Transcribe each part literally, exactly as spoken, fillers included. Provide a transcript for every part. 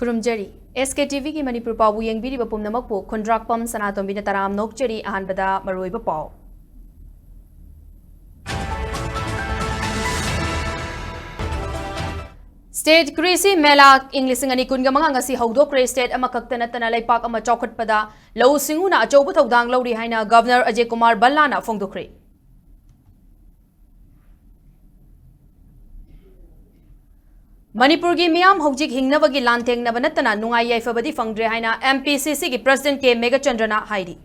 ꯈꯨꯔꯨꯝꯖꯔꯤ꯫ ꯑꯦꯁ ꯀꯦ T ꯚꯤꯒꯤ ꯃꯅꯤꯄꯨꯔ ꯄꯥꯎꯕꯨ ꯌꯦꯡꯕꯤꯔꯤꯕ ꯄꯨꯝꯅꯃꯛꯄꯨ ꯈꯨꯟꯗ꯭ꯔꯥꯛꯄꯝ ꯁꯅꯥꯇꯣꯝꯕꯤꯅ ꯇꯔꯥꯝꯅ ꯑꯣꯛꯆꯔꯤ꯫ ꯑꯍꯥꯟꯕꯗ ꯃꯔꯨꯑꯣꯏꯕ ꯄꯥꯎ꯫ ꯁ꯭ꯇꯦꯠ ꯀ꯭ꯔꯤꯁꯤ ꯃꯦꯂꯥ ꯏꯪ ꯂꯤꯁꯤꯡ ꯑꯅꯤ ꯀꯨꯟꯒ ꯃꯉꯥ ꯉꯁꯤ ꯍꯧꯗꯣꯛꯈ꯭ꯔꯦ꯫ ꯁ꯭ꯇꯦꯠ ꯑꯃꯈꯛꯇ ꯅꯠꯇꯅ ꯂꯩꯄꯥꯛ ꯑꯃ ꯆꯥꯎꯈꯠꯄꯗ ꯂꯧꯎ ꯁꯤꯡꯎꯅ ꯑꯆꯧꯕ ꯊꯧꯗꯥꯡ ꯂꯧꯔꯤ ꯍꯥꯏꯅ ꯒꯚꯔꯅꯔ ꯑꯖꯦ ꯀꯨꯃꯥꯔ ꯚꯜꯂꯥꯅ ꯐꯣꯡꯗꯣꯛꯈ꯭ꯔꯦ꯫ ꯃꯅꯤꯄꯨꯔꯒꯤ ꯃꯤꯌꯥꯝ ꯍꯧꯖꯤꯛ ꯍꯤꯡꯅꯕꯒꯤ ꯂꯥꯟꯊꯦꯡꯅꯕ ꯅꯠꯇꯅ ꯅꯨꯡꯉꯥꯏ ꯌꯥꯏꯐꯕꯗꯤ ꯐꯪꯗ꯭ꯔꯦ ꯍꯥꯏꯅ ꯑꯦꯝ ꯄꯤ ꯁꯤ ꯁꯤꯒꯤ ꯄ꯭ꯔꯁꯤꯗꯦꯟꯠ ꯀꯦ ꯃꯦꯘꯆꯟꯗ꯭ꯔꯅ ꯍꯥꯏꯔꯤ꯫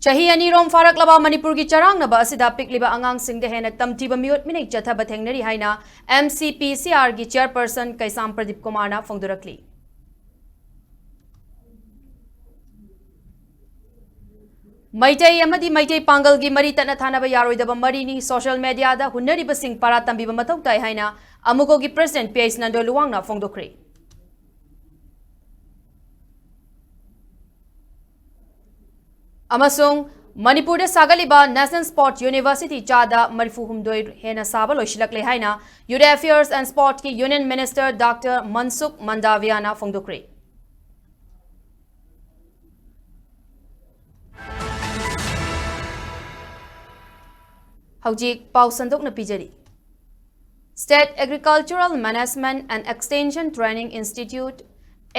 ꯆꯍꯤ ꯑꯅꯤꯔꯣꯝ ꯐꯥꯔꯛꯂꯕ ꯃꯅꯤꯄꯨꯔꯒꯤ ꯆꯔꯥꯡꯅꯕ ꯑꯁꯤꯗ ꯄꯤꯛꯂꯤꯕ ꯑꯉꯥꯡꯁꯤꯡꯗ ꯍꯦꯟꯅ ꯇꯝꯊꯤꯕ ꯃꯤꯑꯣꯠ ꯃꯤꯅꯩ ꯆꯠꯊꯕ ꯊꯦꯡꯅꯔꯤ ꯍꯥꯏꯅ ꯑꯦꯝ ꯁꯤ ꯄꯤ ꯁꯤ ꯑꯥꯔꯒꯤ ꯆꯤꯌꯔꯄꯔꯁꯟ ꯀꯩꯁꯥꯝ ꯄ꯭ꯔꯗꯤꯞ ꯀꯨꯃꯥꯔꯅ ꯐꯣꯡꯗꯣꯔꯛꯂꯤ꯫ ꯃꯩꯇꯩ ꯑꯃꯗꯤ ꯃꯩꯇꯩ ꯄꯥꯡꯒꯜꯒꯤ ꯃꯔꯤ ꯇꯠꯅ ꯊꯥꯅꯕ ꯌꯥꯔꯣꯏꯗꯕ ꯃꯔꯤꯅꯤ꯫ ꯁꯣꯁꯤꯌꯦꯜ ꯃꯦꯗꯤꯌꯥꯗ ꯍꯨꯟꯅꯔꯤꯕꯁꯤꯡ ꯄꯔꯥ ꯇꯝꯕꯤꯕ ꯃꯊꯧ ꯇꯥꯏ ꯍꯥꯏꯅ ꯑꯃꯨꯀꯣꯒꯤ ꯄ꯭ꯔꯁꯤꯗꯦꯟꯠ ꯄꯤ ꯑꯩꯆ ꯅꯟꯗꯣ ꯂꯨꯋꯥꯡꯅ ꯐꯣꯡꯗꯣꯛꯈ꯭ꯔꯦ꯫ ꯑꯃꯁꯨꯡ ꯃꯅꯤꯄꯨꯔꯗ ꯁꯥꯒꯠꯂꯤꯕ ꯅꯦꯁꯅꯦꯜ ꯁ꯭ꯄꯣꯔꯠ ꯌꯨꯅꯤꯚꯔꯁꯤꯇꯤ ꯆꯥꯗ ꯃꯔꯤꯐꯨ ꯍꯨꯝꯗꯣꯏ ꯍꯦꯟꯅ ꯁꯥꯕ ꯂꯣꯏꯁꯤꯜꯂꯛꯂꯦ ꯍꯥꯏꯅ ꯌꯨꯠ ꯑꯦꯐꯤꯌꯔꯁ ꯑꯦꯟ ꯁ꯭ꯄꯣꯔꯠꯀꯤ ꯌꯨꯅꯤꯌꯟ ꯃꯤꯅꯤꯁꯇꯔ ꯗꯥꯛꯇꯔ ꯃꯟꯁꯨꯈ ꯃꯟꯗꯥꯚꯤꯌꯥꯅ ꯐꯣꯡꯗꯣꯛꯈ꯭ꯔꯦ꯫ ꯍꯧꯖꯤꯛ ꯄꯥꯎ ꯁꯟꯗꯣꯛꯅ ꯄꯤꯖꯔꯤ꯫ State Agricultural Management and Extension Training Institute,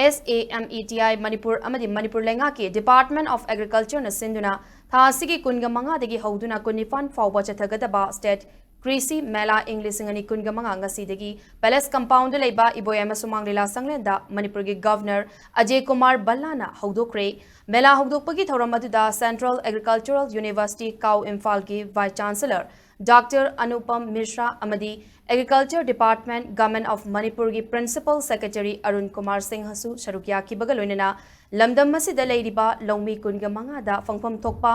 S A M E T I, Manipur ꯑꯃꯗꯤ ꯃꯅꯤꯄꯨꯔ ꯂꯩꯉꯥꯛꯀꯤ Department of Agricultureꯅ ꯁꯤꯟꯗꯨꯅ ꯊꯥ ꯑꯁꯤꯒꯤ ꯀꯨꯟꯒ ꯃꯉꯥꯗꯒꯤ ꯍꯧꯗꯨꯅ ꯀꯨꯟꯅꯤꯄꯥꯟ ꯐꯥꯎꯕ ꯆꯠꯊꯒꯗꯕ ꯁ꯭ꯇꯦꯠ ꯀ꯭ꯔꯤꯁꯤ ꯃꯦꯂꯥ ꯏꯪ ꯂꯤꯁꯤꯡ ꯑꯅꯤ ꯀꯨꯟꯒ ꯃꯉꯥ ꯉꯁꯤꯗꯒꯤ ꯄꯦꯂꯦꯁ ꯀꯝꯄꯥꯎꯟꯗ ꯂꯩꯕ ꯏꯕꯣꯌꯥꯏꯃ ꯁꯨꯃꯥꯡ ꯂꯤꯂꯥ ꯁꯪꯂꯦꯟꯗ ꯃꯅꯤꯄꯨꯔꯒꯤ ꯒꯚꯔꯅꯔ ꯑꯖꯦ ꯀꯨꯃꯥꯔ ꯚꯜꯂꯥꯅ ꯍꯧꯗꯣꯛꯈ꯭ꯔꯦ꯫ ꯃꯦꯂꯥ ꯍꯧꯗꯣꯛꯄꯒꯤ ꯊꯧꯔꯝ ꯑꯗꯨꯗ Central Agricultural University, ꯀꯥꯎ ꯏꯝꯐꯥꯜꯒꯤ Vice Chancellor ꯗꯥꯛꯇꯔ ꯑꯅꯨꯄꯝ ꯃꯤꯁ꯭ꯔꯥ ꯑꯃꯗꯤ Agriculture Department, Government of ꯃꯅꯤꯄꯨꯔꯒꯤ Principal Secretary ꯑꯔꯨꯟ ꯀꯨꯃꯥꯔ ꯁꯤꯡꯍꯁꯨ ꯁꯔꯨꯛ ꯌꯥꯈꯤꯕꯒ ꯂꯣꯏꯅꯅ ꯂꯝꯗꯝ ꯑꯁꯤꯗ ꯂꯩꯔꯤꯕ ꯂꯧꯃꯤ ꯀꯨꯟꯒ ꯃꯉꯥꯗ ꯐꯪꯐꯝ ꯊꯣꯛꯄ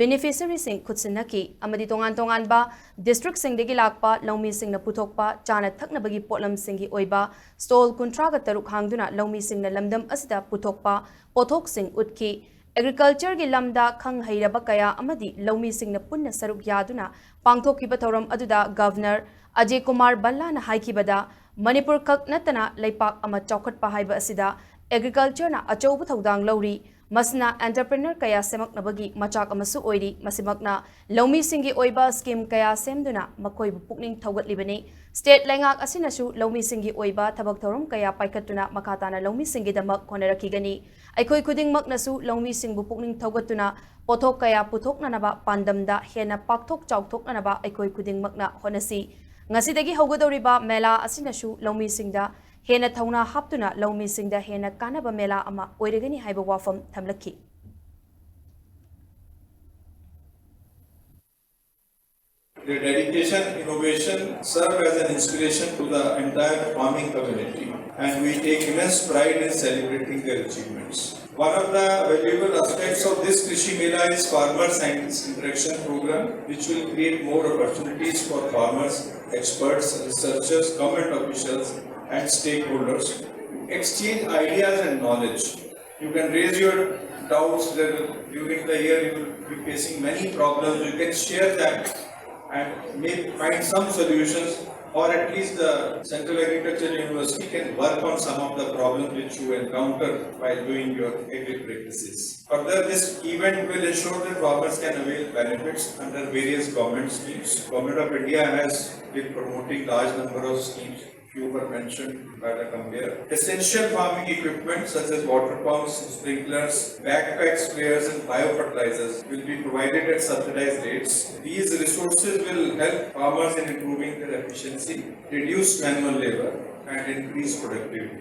ꯕꯦꯅꯤꯐꯤꯁꯔꯤꯁꯤꯡ ꯈꯨꯠꯁꯤꯟꯅꯈꯤ ꯑꯃꯗꯤ ꯇꯣꯉꯥꯟ ꯇꯣꯉꯥꯟꯕ ꯗꯤꯁꯇ꯭ꯔꯤꯛꯁꯤꯡꯗꯒꯤ ꯂꯥꯛꯄ ꯂꯧꯃꯤꯁꯤꯡꯅ ꯄꯨꯊꯣꯛꯄ ꯆꯥꯅ ꯊꯛꯅꯕꯒꯤ ꯄꯣꯠꯂꯝꯁꯤꯡꯒꯤ ꯑꯣꯏꯕ ꯁ꯭ꯇꯣꯜ ꯀꯨꯟꯊ꯭ꯔꯥꯒ ꯇꯔꯨꯛ ꯍꯥꯡꯗꯨꯅ ꯂꯧꯃꯤꯁꯤꯡꯅ ꯂꯝꯗꯝ ꯑꯁꯤꯗ ꯄꯨꯊꯣꯛꯄ ꯄꯣꯠꯊꯣꯛꯁꯤꯡ ꯎꯠꯈꯤ꯫ ꯑꯦꯒ꯭ꯔꯤꯀꯜꯆꯔꯒꯤ ꯂꯝꯗ ꯈꯪ ꯍꯩꯔꯕ ꯀꯌꯥ ꯑꯃꯗꯤ ꯂꯧꯃꯤꯁꯤꯡꯅ ꯄꯨꯟꯅ ꯁꯔꯨꯛ ꯌꯥꯗꯨꯅ ꯄꯥꯡꯊꯣꯛꯈꯤꯕ ꯊꯧꯔꯝ ꯑꯗꯨꯗ ꯒꯚꯔꯅꯔ ꯑꯖꯦ ꯀꯨꯃꯥꯔ ꯚꯜꯂꯥꯅ ꯍꯥꯏꯈꯤꯕꯗ, ꯃꯅꯤꯄꯨꯔ ꯈꯛ ꯅꯠꯇꯅ ꯂꯩꯄꯥꯛ ꯑꯃ ꯆꯥꯎꯈꯠꯄ ꯍꯥꯏꯕ ꯑꯁꯤꯗ ꯑꯦꯒ꯭ꯔꯤꯀꯜꯆꯔꯅ ꯑꯆꯧꯕ ꯊꯧꯗꯥꯡ ꯂꯧꯔꯤ꯫ ꯃꯁꯤꯅ ꯑꯦꯟꯇꯔꯄ꯭ꯔꯦꯅꯔ ꯀꯌꯥ ꯁꯦꯝꯃꯛꯅꯕꯒꯤ ꯃꯆꯥꯛ ꯑꯃꯁꯨ ꯑꯣꯏꯔꯤ꯫ ꯃꯁꯤꯃꯛꯅ ꯂꯧꯃꯤꯁꯤꯡꯒꯤ ꯑꯣꯏꯕ ꯁ꯭ꯀꯤꯝ ꯀꯌꯥ ꯁꯦꯝꯗꯨꯅ ꯃꯈꯣꯏꯕꯨ ꯄꯨꯛꯅꯤꯡ ꯊꯧꯒꯠꯂꯤꯕꯅꯤ꯫ ꯁ꯭ꯇꯦꯠ ꯂꯩꯉꯥꯛ ꯑꯁꯤꯅꯁꯨ ꯂꯧꯃꯤꯁꯤꯡꯒꯤ ꯑꯣꯏꯕ ꯊꯕꯛ ꯊꯧꯔꯝ ꯀꯌꯥ ꯄꯥꯏꯈꯠꯇꯨꯅ ꯃꯈꯥ ꯇꯥꯅ ꯂꯧꯃꯤꯁꯤꯡꯒꯤꯗꯃꯛ ꯍꯣꯠꯅꯔꯛꯈꯤꯒꯅꯤ꯫ ꯑꯩꯈꯣꯏ ꯈꯨꯗꯤꯡꯃꯛꯅꯁꯨ ꯂꯧꯃꯤꯁꯤꯡꯕꯨ ꯄꯨꯛꯅꯤꯡ ꯊꯧꯒꯠꯇꯨꯅ ꯄꯣꯠꯊꯣꯛ ꯀꯌꯥ ꯄꯨꯊꯣꯛꯅꯅꯕ, ꯄꯥꯟꯗꯝꯗ ꯍꯦꯟꯅ ꯄꯥꯛꯊꯣꯛ ꯆꯥꯎꯊꯣꯛꯅꯅꯕ ꯑꯩꯈꯣꯏ ꯈꯨꯗꯤꯡꯃꯛꯅ ꯍꯣꯠꯅꯁꯤ꯫ ꯉꯁꯤꯗꯒꯤ ꯍꯧꯒꯗꯧꯔꯤꯕ ꯃꯦꯂꯥ ꯑꯁꯤꯅꯁꯨ ꯂꯧꯃꯤꯁꯤꯡꯗ ꯍꯦꯟꯅ ꯊꯧꯅꯥ ꯍꯥꯞꯇꯨꯅ ꯂꯧꯃꯤꯁꯤꯡꯗ ꯍꯦꯟꯅ ꯀꯥꯟꯅꯕ ꯃꯦꯂꯥ ꯑꯃ ꯑꯣꯏꯔꯒꯅꯤ ꯍꯥꯏꯕ ꯋꯥꯐꯝ ꯊꯝꯂꯛꯈꯤ꯫ Their dedication, innovation serve as an inspiration to the entire farming community, and we take immense pride in celebrating their achievements. One of the valuable aspects of this Krishi Mela is Farmer Scientist Interaction Program, which will create more opportunities for farmers, experts, researchers, government officials, and stakeholders to exchange ideas and knowledge. You can raise your doubts that during the year you will be facing many problems. You can share that and may find some solutions, or at least the Central Agriculture University can work on some of the problems which you encounter while doing your agri practices. Further, this event will ensure that farmers can avail benefits under various government schemes. Government of India has been promoting large number of schemes. Few were mentioned by the convener. Essential farming equipment such as water pumps, sprinklers, backpack sprayers and biofertilizers will be provided at subsidized rates. These resources will help farmers in improving their efficiency, reduce manual labor and increase productivity.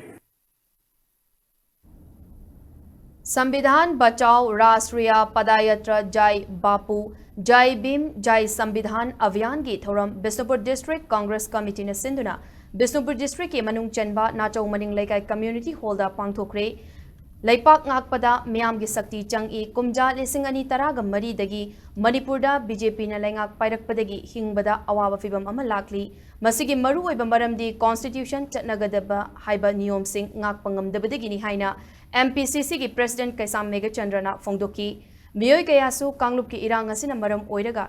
संविधान बचाओ राष्ट्रीय पदयात्रा जय बापू, जय भीम, जय संविधान अभियान ꯒꯤ ꯊꯧꯔꯝ ꯕꯤꯁꯅꯨꯄꯨꯔ ꯗꯤꯁꯇ꯭ꯔꯤꯛ ꯀꯪꯒ꯭ꯔꯦꯁ ꯀꯃꯤꯇꯤꯅ ꯁꯤꯟꯗꯨꯅ ꯕꯤꯁꯅꯨꯄꯨꯔ ꯗꯤꯁꯇ꯭ꯔꯤꯛꯀꯤ ꯃꯅꯨꯡ ꯆꯟꯕ ꯅꯥꯆꯧ ꯃꯅꯤꯡ ꯂꯩꯀꯥꯏ ꯀꯝꯃ꯭ꯌꯨꯅꯤꯇꯤ ꯍꯣꯜꯗ ꯄꯥꯡꯊꯣꯛꯈ꯭ꯔꯦ꯫ ꯂꯩꯄꯥꯛ ꯉꯥꯛꯄꯗ ꯃꯤꯌꯥꯝꯒꯤ ꯁꯛꯇꯤ ꯆꯪꯏ꯫ ꯀꯨꯝꯖꯥ ꯂꯤꯁꯤꯡ ꯑꯅꯤ ꯇꯔꯥꯒ ꯃꯔꯤꯗꯒꯤ ꯃꯅꯤꯄꯨꯔꯗ ꯕꯤ ꯖꯦ ꯄꯤꯅ ꯂꯩꯉꯥꯛ ꯄꯥꯏꯔꯛꯄꯗꯒꯤ ꯍꯤꯡꯕꯗ ꯑꯋꯥꯕ ꯐꯤꯚꯝ ꯑꯃ ꯂꯥꯛꯂꯤ꯫ ꯃꯁꯤꯒꯤ ꯃꯔꯨꯑꯣꯏꯕ ꯃꯔꯝꯗꯤ constitution ꯆꯠꯅꯒꯗꯕ ꯍꯥꯏꯕ ꯅꯤꯌꯣꯝꯁꯤꯡ ꯉꯥꯛꯄ ꯉꯝꯗꯕꯗꯒꯤꯅꯤ ꯍꯥꯏꯅ M P C Cꯒꯤ president ꯀꯩꯁꯥꯝ ꯃꯦꯘꯆꯟꯗ꯭ꯔꯅ ꯐꯣꯡꯗꯣꯛꯈꯤ꯫ ꯃꯤꯑꯣꯏ ꯀꯌꯥꯁꯨ ꯀꯥꯡꯂꯨꯞꯀꯤ ꯏꯔꯥꯡ ꯑꯁꯤꯅ ꯃꯔꯝ ꯑꯣꯏꯔꯒ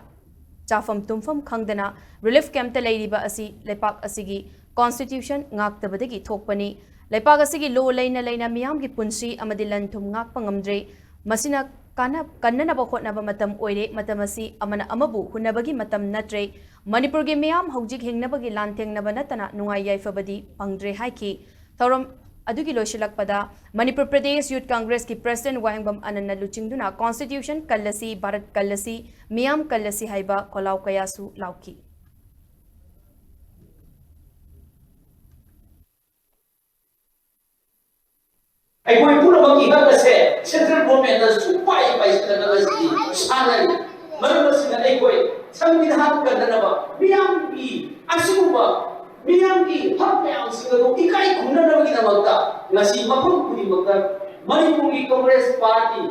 ꯆꯥꯐꯝ ꯇꯨꯝꯐꯝ ꯈꯪꯗꯅ relief campꯇ ꯂꯩꯔꯤꯕ ꯑꯁꯤ ꯂꯩꯄꯥꯛ ꯑꯁꯤꯒꯤ constitution ꯉꯥꯛꯇꯕꯗꯒꯤ ꯊꯣꯛꯄꯅꯤ꯫ ꯂꯩꯄꯥꯛ ꯑꯁꯤꯒꯤ law ꯂꯩꯅ ꯂꯩꯅ ꯃꯤꯌꯥꯝꯒꯤ ꯄꯨꯟꯁꯤ ꯑꯃꯗꯤ ꯂꯟ ꯊꯨꯝ ꯉꯥꯛꯄ ꯉꯝꯗ꯭ꯔꯦ꯫ ꯃꯁꯤꯅ ꯀꯥꯟꯅ-, ꯀꯟꯅꯅꯕ ꯍꯣꯠꯅꯕ ꯃꯇꯝ ꯑꯣꯏꯔꯦ꯫ ꯃꯇꯝ ꯑꯁꯤ ꯑꯃꯅ ꯑꯃꯕꯨ ꯍꯨꯟꯅꯕꯒꯤ ꯃꯇꯝ ꯅꯠꯇ꯭ꯔꯦ꯫ ꯃꯅꯤꯄꯨꯔꯒꯤ ꯃꯤꯌꯥꯝ ꯍꯧꯖꯤꯛ ꯍꯤꯡꯅꯕꯒꯤ ꯂꯥꯟꯊꯦꯡꯅꯕ ꯅꯠꯇꯅ ꯅꯨꯡꯉꯥꯏ ꯌꯥꯏꯐꯕꯗꯤ ꯐꯪꯗ꯭ꯔꯦ ꯍꯥꯏꯈꯤ꯫ ꯊꯧꯔꯝ ꯑꯗꯨꯒꯤ ꯂꯣꯏꯁꯤꯜꯂꯛꯄꯗ ꯃꯅꯤꯄꯨꯔ ꯄ꯭ꯔꯗꯦꯁ ꯌꯨꯊ ꯀꯪꯒ꯭ꯔꯦꯁꯀꯤ president ꯋꯥꯍꯦꯡꯕꯝ ꯑꯅꯟꯅ ꯂꯨꯆꯤꯡꯗꯨꯅ constitution ꯀꯜꯂꯁꯤ, ꯚꯥꯔꯠ ꯀꯜꯂꯁꯤ, ꯃꯤꯌꯥꯝ ꯀꯜꯂꯁꯤ ꯍꯥꯏꯕ ꯈꯣꯜꯂꯥꯎ ꯀꯌꯥꯁꯨ ꯂꯥꯎꯈꯤ꯫ ꯑꯩꯈꯣꯏ ꯄꯨꯝꯅꯃꯛꯀꯤ ꯍꯛ ꯑꯁꯦ central governmentꯅ ꯁꯨꯡꯄꯥꯏ ꯄꯥꯏꯁꯤꯜꯂꯛꯇꯕ ꯑꯁꯤꯗꯤ ꯁꯥꯟꯅꯔꯤ꯫ ꯃꯔꯝ ꯑꯁꯤꯅ ꯑꯩꯈꯣꯏ ꯁꯪꯕꯤꯙꯥꯟ ꯀꯟꯅꯅꯕ, ꯃꯤꯌꯥꯝꯒꯤ ꯑꯁꯤꯒꯨꯝꯕ ꯃꯤꯌꯥꯝꯒꯤ ꯍꯛ ꯃꯌꯥꯝꯁꯤꯡ ꯑꯗꯨ ꯏꯀꯥꯏ ꯈꯨꯝꯅꯅꯕꯒꯤꯗꯃꯛꯇ ꯉꯁꯤ ꯃꯐꯝ ꯈꯨꯗꯤꯡꯃꯛꯇ ꯃꯅꯤꯄꯨꯔꯒꯤ ꯀꯪꯒ꯭ꯔꯦꯁ ꯄꯥꯔꯇꯤ,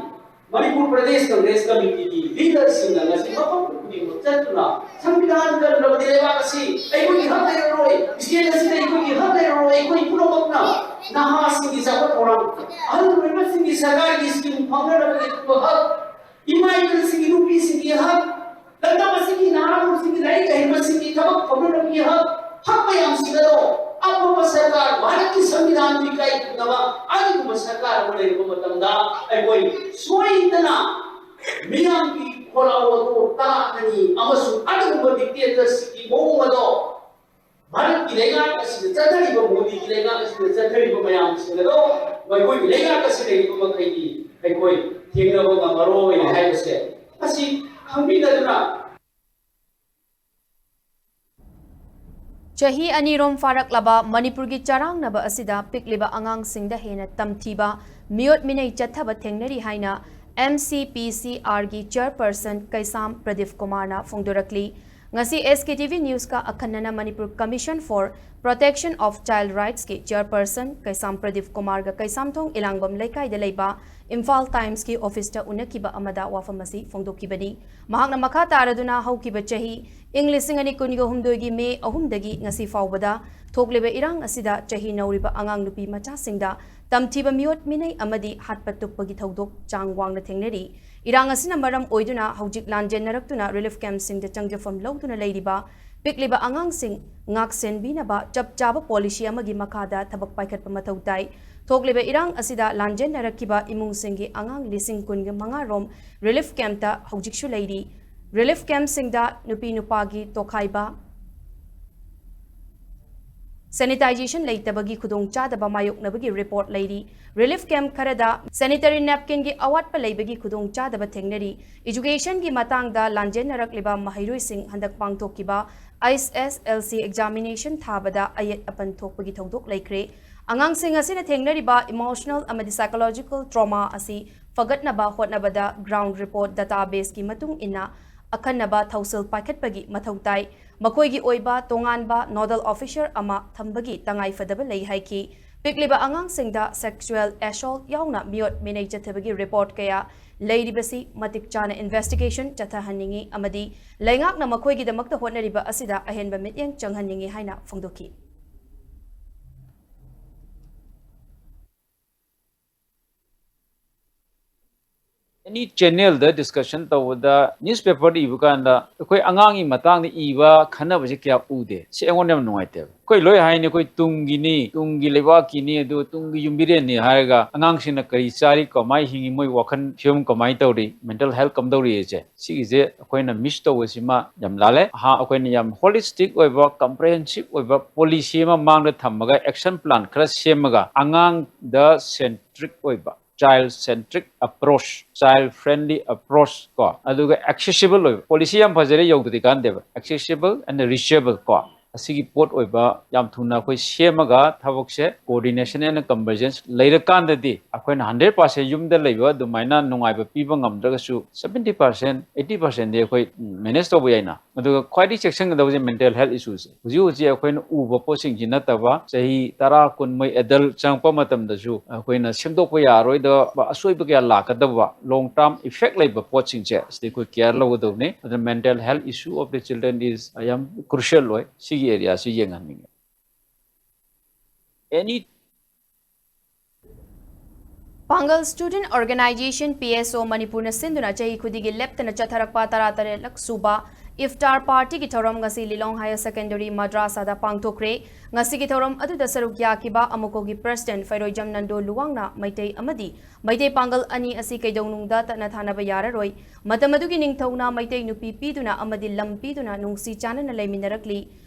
ꯃꯅꯤꯄꯨꯔ ꯄ꯭ꯔꯗꯦꯁ ꯀꯪꯒ꯭ꯔꯦꯁ ꯀꯃꯤꯇꯤꯒꯤ ꯂꯤꯗꯔꯁꯤꯡꯅ ꯉꯁꯤ ꯃꯐꯝ ꯈꯨꯗꯤꯡꯃꯛ ꯆꯠꯇꯨꯅ ꯁꯪꯕꯤꯙꯥꯟ ꯀꯟꯗ꯭ꯔꯕꯗꯤ ꯂꯩꯕꯥꯛ ꯑꯁꯤ ꯑꯩꯈꯣꯏꯒꯤ ꯍꯛ ꯂꯩꯔꯔꯣꯏ, state ꯑꯁꯤꯗ ꯑꯩꯈꯣꯏꯒꯤ ꯍꯛ ꯂꯩꯔꯔꯣꯏ, ꯑꯩꯈꯣꯏ ꯄꯨꯝꯅꯃꯛꯅ ꯅꯍꯥꯁꯤꯡꯒꯤ ꯆꯥꯎꯈꯠ ꯊꯧꯔꯥꯡ, ꯑꯍꯜ ꯑꯣꯏꯕꯁꯤꯡꯒꯤ ꯁꯔꯀꯥꯔꯒꯤ scheme ꯐꯪꯅꯅꯕꯒꯤ ꯍꯛ, ꯏꯃꯥ ꯏꯕꯦꯜꯁꯤꯡꯒꯤ, ꯅꯨꯄꯤꯁꯤꯡꯒꯤ ꯍꯛ, ꯂꯝꯗꯝ ꯑꯁꯤꯒꯤ ꯅꯍꯥꯔꯣꯜꯁꯤꯡꯒꯤ, ꯂꯥꯏꯔꯤꯛ ꯍꯩꯕꯁꯤꯡꯒꯤ ꯊꯕꯛ ꯐꯪꯅꯅꯕꯒꯤ ꯍꯛ, ꯍꯛ ꯃꯌꯥꯝꯁꯤꯡ ꯑꯗꯣ ꯑꯐꯕ ꯁꯔꯀꯥꯔ, ꯚꯥꯔꯠꯀꯤ ꯁꯪꯕꯤꯙꯥꯟꯕꯨ ꯏꯀꯥꯏ ꯈꯨꯝꯅꯕ ꯑꯗꯨꯒꯨꯝꯕ ꯁꯔꯀꯥꯔ ꯑꯃ ꯂꯩꯔꯛꯄ ꯃꯇꯝꯗ ꯑꯩꯈꯣꯏ ꯁꯣꯏꯗꯅ ꯃꯤꯌꯥꯝꯒꯤ ꯈꯣꯜꯂꯥꯎ ꯑꯗꯨ ꯇꯥꯒꯅꯤ ꯑꯃꯁꯨꯡ ꯑꯗꯨꯒꯨꯝꯕ dictatorshipꯀꯤ ꯃꯑꯣꯡ ꯑꯗꯣ ꯚꯥꯔꯠꯀꯤ ꯂꯩꯉꯥꯛ ꯑꯁꯤꯗ ꯆꯠꯊꯔꯤꯕ, ꯃꯣꯗꯤꯒꯤ ꯂꯩꯉꯥꯛ ꯑꯁꯤꯗ ꯆꯠꯊꯔꯤꯕ ꯃꯌꯥꯝꯁꯤꯡ ꯑꯗꯣ ꯃꯈꯣꯏꯒꯤ ꯂꯩꯉꯥꯛ ꯑꯁꯤꯗ ꯂꯩꯕ ꯃꯈꯩꯗꯤ ꯑꯩꯈꯣꯏ ꯊꯦꯡꯅꯕ ꯉꯝꯃꯔꯣꯏ ꯍꯥꯏꯕꯁꯦ ꯃꯁꯤ ꯈꯪꯕꯤꯗꯗꯨꯅ ꯆꯍꯤ ꯑꯅꯤꯔꯣꯝ ꯐꯥꯔꯛꯂꯕ ꯃꯅꯤꯄꯨꯔꯒꯤ ꯆꯔꯥꯡꯅꯕ ꯑꯁꯤꯗ ꯄꯤꯛꯂꯤꯕ ꯑꯉꯥꯡꯁꯤꯡꯗ ꯍꯦꯟꯅ ꯇꯝꯊꯤꯕ ꯃꯤꯑꯣꯠ ꯃꯤꯅꯩ ꯆꯠꯊꯕ ꯊꯦꯡꯅꯔꯤ ꯍꯥꯏꯅ M C P C Rꯒꯤ chairperson ꯀꯩꯁꯥꯝ ꯄ꯭ꯔꯗꯤꯞ ꯀꯨꯃꯥꯔꯅ ꯐꯣꯡꯗꯣꯔꯛꯂꯤ꯫ ꯉꯁꯤ S K T V News-ꯀ ꯑꯈꯟꯅꯅ Manipur Commission for Protection of Child Rights-ꯀꯤ chairperson ꯀꯩꯁꯥꯝ ꯄ꯭ꯔꯗꯤꯞ ꯀꯨꯃꯥꯔꯒ ꯀꯩꯁꯥꯝꯊꯣꯡ ꯏꯂꯥꯡꯕꯝ ꯂꯩꯀꯥꯏꯗ ꯂꯩꯕ Imphal Times-ꯀꯤ office-ꯇ ꯎꯅꯈꯤꯕ ꯑꯃꯗ ꯋꯥꯐꯝ ꯑꯁꯤ ꯐꯣꯡꯗꯣꯛꯈꯤꯕꯅꯤ꯫ ꯃꯍꯥꯛꯅ ꯃꯈꯥ ꯇꯥꯔꯗꯨꯅ ꯍꯧꯈꯤꯕ ꯆꯍꯤ ꯏꯪ ꯂꯤꯁꯤꯡ ꯑꯅꯤ ꯀꯨꯟꯒ ꯍꯨꯝꯗꯣꯏꯒꯤ May ꯑꯍꯨꯝꯗꯒꯤ ꯉꯁꯤ ꯐꯥꯎꯕꯗ ꯊꯣꯛꯂꯤꯕ ꯏꯔꯥꯡ ꯑꯁꯤꯗ ꯆꯍꯤ ꯅꯧꯔꯤꯕ ꯑꯉꯥꯡ ꯅꯨꯄꯤ ꯃꯆꯥꯁꯤꯡꯗ ꯇꯝꯊꯤꯕ ꯃꯤꯑꯣꯠ ꯃꯤꯅꯩ ꯑꯃꯗꯤ ꯍꯥꯠꯄ ꯇꯨꯞꯄꯒꯤ ꯊꯧꯗꯣꯛ ꯆꯥꯡ ꯋꯥꯡꯅ ꯊꯦꯡꯅꯔꯤ꯫ ꯏꯔꯥꯡ ꯑꯁꯤꯅ ꯃꯔꯝ ꯑꯣꯏꯗꯨꯅ ꯍꯧꯖꯤꯛ ꯂꯥꯟꯖꯦꯟꯅꯔꯛꯇꯨꯅ relief camp-ꯁꯤꯡꯗ ꯆꯪꯖꯐꯝ ꯂꯧꯗꯨꯅ ꯂꯩꯔꯤꯕ ꯄꯤꯛꯂꯤꯕ ꯑꯉꯥꯡꯁꯤꯡ ꯉꯥꯛꯁꯦꯟꯕꯤꯅꯕ ꯆꯞ ꯆꯥꯕ policy ꯑꯃꯒꯤ ꯃꯈꯥꯗ ꯊꯕꯛ ꯄꯥꯏꯈꯠꯄ ꯃꯊꯧ ꯇꯥꯏ꯫ ꯊꯣꯛꯂꯤꯕ ꯏꯔꯥꯡ ꯑꯁꯤꯗ ꯂꯥꯟꯖꯦꯟꯅꯔꯛꯈꯤꯕ ꯏꯃꯨꯡꯁꯤꯡꯒꯤ ꯑꯉꯥꯡ ꯂꯤꯁꯤꯡ ꯀꯨꯟꯒ ꯃꯉꯥ ꯔꯣꯝ relief camp-ꯇ ꯍꯧꯖꯤꯛꯁꯨ ꯂꯩꯔꯤ꯫ Relief camp-ꯁꯤꯡꯗ ꯅꯨꯄꯤ ꯅꯨꯄꯥꯒꯤ ꯇꯣꯈꯥꯏꯕ, sanitization ꯂꯩꯇꯕꯒꯤ ꯈꯨꯗꯣꯡꯆꯥꯗꯕ ꯃꯥꯌꯣꯛꯅꯕꯒꯤ report ꯂꯩꯔꯤ꯫ Relief camp ꯈꯔꯗ sanitary napkin-ꯒꯤ ꯑꯋꯥꯠꯄ ꯂꯩꯕꯒꯤ ꯈꯨꯗꯣꯡꯆꯥꯗꯕ ꯊꯦꯡꯅꯔꯤ꯫ Education-ꯒꯤ ꯃꯇꯥꯡꯗ ꯂꯥꯟꯖꯦꯟꯅꯔꯛꯂꯤꯕ ꯃꯍꯩꯔꯣꯏꯁꯤꯡ ꯍꯟꯗꯛ ꯄꯥꯡꯊꯣꯛꯈꯤꯕ H S S L C examination ꯊꯥꯕꯗ ꯑꯌꯦꯠ ꯑꯄꯟ ꯊꯣꯛꯄꯒꯤ ꯊꯧꯗꯣꯛ ꯂꯩꯈ꯭ꯔꯦ꯫ ꯑꯉꯥꯡꯁꯤꯡ ꯑꯁꯤꯅ ꯊꯦꯡꯅꯔꯤꯕ emotional ꯑꯃꯗꯤ psychological trauma ꯑꯁꯤ ꯐꯒꯠꯅꯕ ꯍꯣꯠꯅꯕꯗ ground report database-ꯀꯤ ꯃꯇꯨꯡ ꯏꯟꯅ ꯑꯈꯟꯅꯕ ꯊꯧꯁꯤꯜ ꯄꯥꯏꯈꯠꯄꯒꯤ ꯃꯊꯧ ꯇꯥꯏ꯫ ꯃꯈꯣꯏꯒꯤ ꯑꯣꯏꯕ ꯇꯣꯉꯥꯟꯕ nodal officer ꯑꯃ ꯊꯝꯕꯒꯤ ꯇꯉꯥꯏꯐꯗꯕ ꯂꯩ ꯍꯥꯏꯈꯤ꯫ ꯄꯤꯛꯂꯤꯕ ꯑꯉꯥꯡꯁꯤꯡꯗ sexual assault ꯌꯥꯎꯅ ꯃꯤꯑꯣꯠ ꯃꯤꯅꯩ ꯆꯠꯊꯕꯒꯤ report ꯀꯌꯥ ꯂꯩꯔꯤꯕꯁꯤ ꯃꯇꯤꯛ ꯆꯥꯅ investigation ꯆꯠꯊꯍꯟꯅꯤꯡꯏ ꯑꯃꯗꯤ ꯂꯩꯉꯥꯛꯅ ꯃꯈꯣꯏꯒꯤꯗꯃꯛꯇ ꯍꯣꯠꯅꯔꯤꯕ ꯑꯁꯤꯗ ꯑꯍꯦꯟꯕ ꯃꯤꯠꯌꯦꯡ ꯆꯪꯍꯟꯅꯤꯡꯏ ꯍꯥꯏꯅ ꯐꯣꯡꯗꯣꯛꯈꯤ꯫ Any channel-ꯗ discussion ꯇꯧꯕꯗ, newspaper-ꯗ ꯏꯕ ꯀꯥꯟꯗ ꯑꯩꯈꯣꯏ ꯑꯉꯥꯡꯒꯤ ꯃꯇꯥꯡꯗ ꯏꯕ ꯈꯟꯅꯕꯁꯦ ꯀꯌꯥ ꯎꯗꯦ꯫ ꯁꯤ ꯑꯩꯉꯣꯟꯗ ꯌꯥꯝ ꯅꯨꯡꯉꯥꯏꯇꯦꯕ꯫ ꯑꯩꯈꯣꯏ ꯂꯣꯏ ꯍꯥꯏꯅꯤ, ꯑꯩꯈꯣꯏ ꯇꯨꯡꯒꯤꯅꯤ, ꯇꯨꯡꯒꯤ ꯂꯩꯕꯥꯛꯀꯤꯅꯤ, ꯑꯗꯨ ꯇꯨꯡꯒꯤ ꯌꯨꯝꯕꯤꯔꯦꯟꯅꯤ ꯍꯥꯏꯔꯒ ꯑꯉꯥꯡꯁꯤꯡꯅ ꯀꯔꯤ ꯆꯥꯔꯤ, ꯀꯃꯥꯏꯅ ꯍꯤꯡꯉꯤ, ꯃꯣꯏ ꯋꯥꯈꯜ ꯐꯤꯕꯝ ꯀꯃꯥꯏꯅ ꯇꯧꯔꯤ, mental health ꯀꯝꯗꯧꯔꯤꯁꯦ, ꯁꯤꯒꯤꯁꯦ ꯑꯩꯈꯣꯏꯅ miss ꯇꯧꯕꯁꯤꯃ ꯌꯥꯝ ꯂꯥꯜꯂꯦ꯫ ꯑꯍꯥ, ꯑꯩꯈꯣꯏꯅ ꯌꯥꯝ holistic ꯑꯣꯏꯕ, comprehensive ꯑꯣꯏꯕ policy ꯑꯃ ꯃꯥꯡꯗ ꯊꯝꯃꯒ, action plan ꯈꯔ ꯁꯦꯝꯃꯒ, ꯑꯉꯥꯡꯗ centric ꯑꯣꯏꯕ, child centric approach, child friendly approach ꯀꯣ, ꯑꯗꯨꯒ accessible ꯑꯣꯏꯕ policy ꯌꯥꯝ ꯐꯖꯔꯦ, ꯌꯧꯗ꯭ꯔꯗꯤ ꯀꯥꯟꯗꯦꯕ, accessible and reachable ꯀꯣ, ꯑꯁꯤꯒꯤ ꯄꯣꯠ ꯑꯣꯏꯕ ꯌꯥꯝ ꯊꯨꯅ ꯑꯩꯈꯣꯏ ꯁꯦꯝꯃꯒ ꯊꯕꯛꯁꯦ coordination and convergence ꯂꯩꯔꯀꯥꯟꯗꯗꯤ ꯑꯩꯈꯣꯏꯅ hundred percent ꯌꯨꯝꯗ ꯂꯩꯕ ꯑꯗꯨꯃꯥꯏꯅ ꯅꯨꯡꯉꯥꯏꯕ ꯄꯤꯕ ꯉꯝꯗ꯭ꯔꯒꯁꯨ seventy percent, eighty percent ꯗꯤ ꯑꯩꯈꯣꯏ manage ꯇꯧꯕ ꯌꯥꯏꯅ꯫ ꯑꯗꯨꯒ ꯈ꯭ꯋꯥꯏꯗꯒꯤ ꯆꯦꯛꯁꯤꯟꯒꯗꯧꯕꯁꯦ mental health issue ꯁꯦ꯫ ꯍꯧꯖꯤꯛ ꯍꯧꯖꯤꯛ ꯑꯩꯈꯣꯏꯅ ꯎꯕ ꯄꯣꯠꯁꯤꯡꯁꯤ ꯅꯠꯇꯕ ꯆꯍꯤ ꯇꯔꯥ, ꯀꯨꯟ ꯃꯣꯏ adult ꯆꯪꯉꯛꯄ ꯃꯇꯝꯗꯁꯨ ꯑꯩꯈꯣꯏꯅ ꯁꯦꯝꯗꯣꯛꯄ ꯌꯥꯔꯣꯏꯗꯕ ꯑꯁꯣꯏꯕ ꯀꯌꯥ ꯂꯥꯛꯀꯗꯕ long term effect ꯂꯩꯕ ꯄꯣꯠꯁꯤꯡꯁꯦ ꯁꯤꯗ ꯑꯩꯈꯣꯏ care ꯂꯧꯒꯗꯧꯕꯅꯤ꯫ ꯑꯗꯨꯅ mental health issue of the children is ꯌꯥꯝ crucial ꯑꯣꯏ꯫ ꯁꯤꯒꯤ area ꯁꯤ ꯌꯦꯡꯍꯟꯅꯤꯡꯉꯤ꯫ Any ꯄꯥꯡꯒꯜ Student Organisation, P S O, ꯃꯅꯤꯄꯨꯔꯅ ꯁꯤꯟꯗꯨꯅ ꯆꯍꯤ ꯈꯨꯗꯤꯡꯒꯤ ꯂꯦꯞꯇꯅ ꯆꯠꯊꯔꯛꯄ ꯇꯔꯥꯇꯔꯦꯠꯂꯛ ꯁꯨꯕ ꯏꯐꯇꯥꯔ ꯄꯥꯔꯇꯤꯒꯤ ꯊꯧꯔꯝ ꯉꯁꯤ ꯂꯤꯂꯣꯡ ꯍꯥꯌꯔ ꯁꯦꯀꯦꯟꯗꯔꯤ ꯃꯗ꯭ꯔꯥꯁꯥꯗ ꯄꯥꯡꯊꯣꯛꯈ꯭ꯔꯦ꯫ ꯉꯁꯤꯒꯤ ꯊꯧꯔꯝ ꯑꯗꯨꯗ ꯁꯔꯨꯛ ꯌꯥꯈꯤꯕ ꯑꯃꯨꯀꯣꯒꯤ ꯄ꯭ꯔꯦꯁꯤꯗꯦꯟꯠ ꯐꯩꯔꯣꯏꯖꯝ ꯅꯟꯗꯣ ꯂꯨꯋꯥꯡꯅ ꯃꯩꯇꯩ ꯑꯃꯗꯤ ꯃꯩꯇꯩ ꯄꯥꯡꯒꯜ ꯑꯅꯤ ꯑꯁꯤ ꯀꯩꯗꯧꯅꯨꯡꯗ ꯇꯠꯅ ꯊꯥꯅꯕ ꯌꯥꯔꯔꯣꯏ꯫ ꯃꯇꯝ ꯑꯗꯨꯒꯤ ꯅꯤꯡꯊꯧꯅ ꯃꯩꯇꯩ ꯅꯨꯄꯤ ꯄꯤꯗꯨꯅ ꯑꯃꯗꯤ ꯂꯝ ꯄꯤꯗꯨꯅ ꯅꯨꯡꯁꯤ ꯆꯥꯟꯅꯅ ꯂꯩꯃꯤꯟꯅꯔꯛꯂꯤ꯫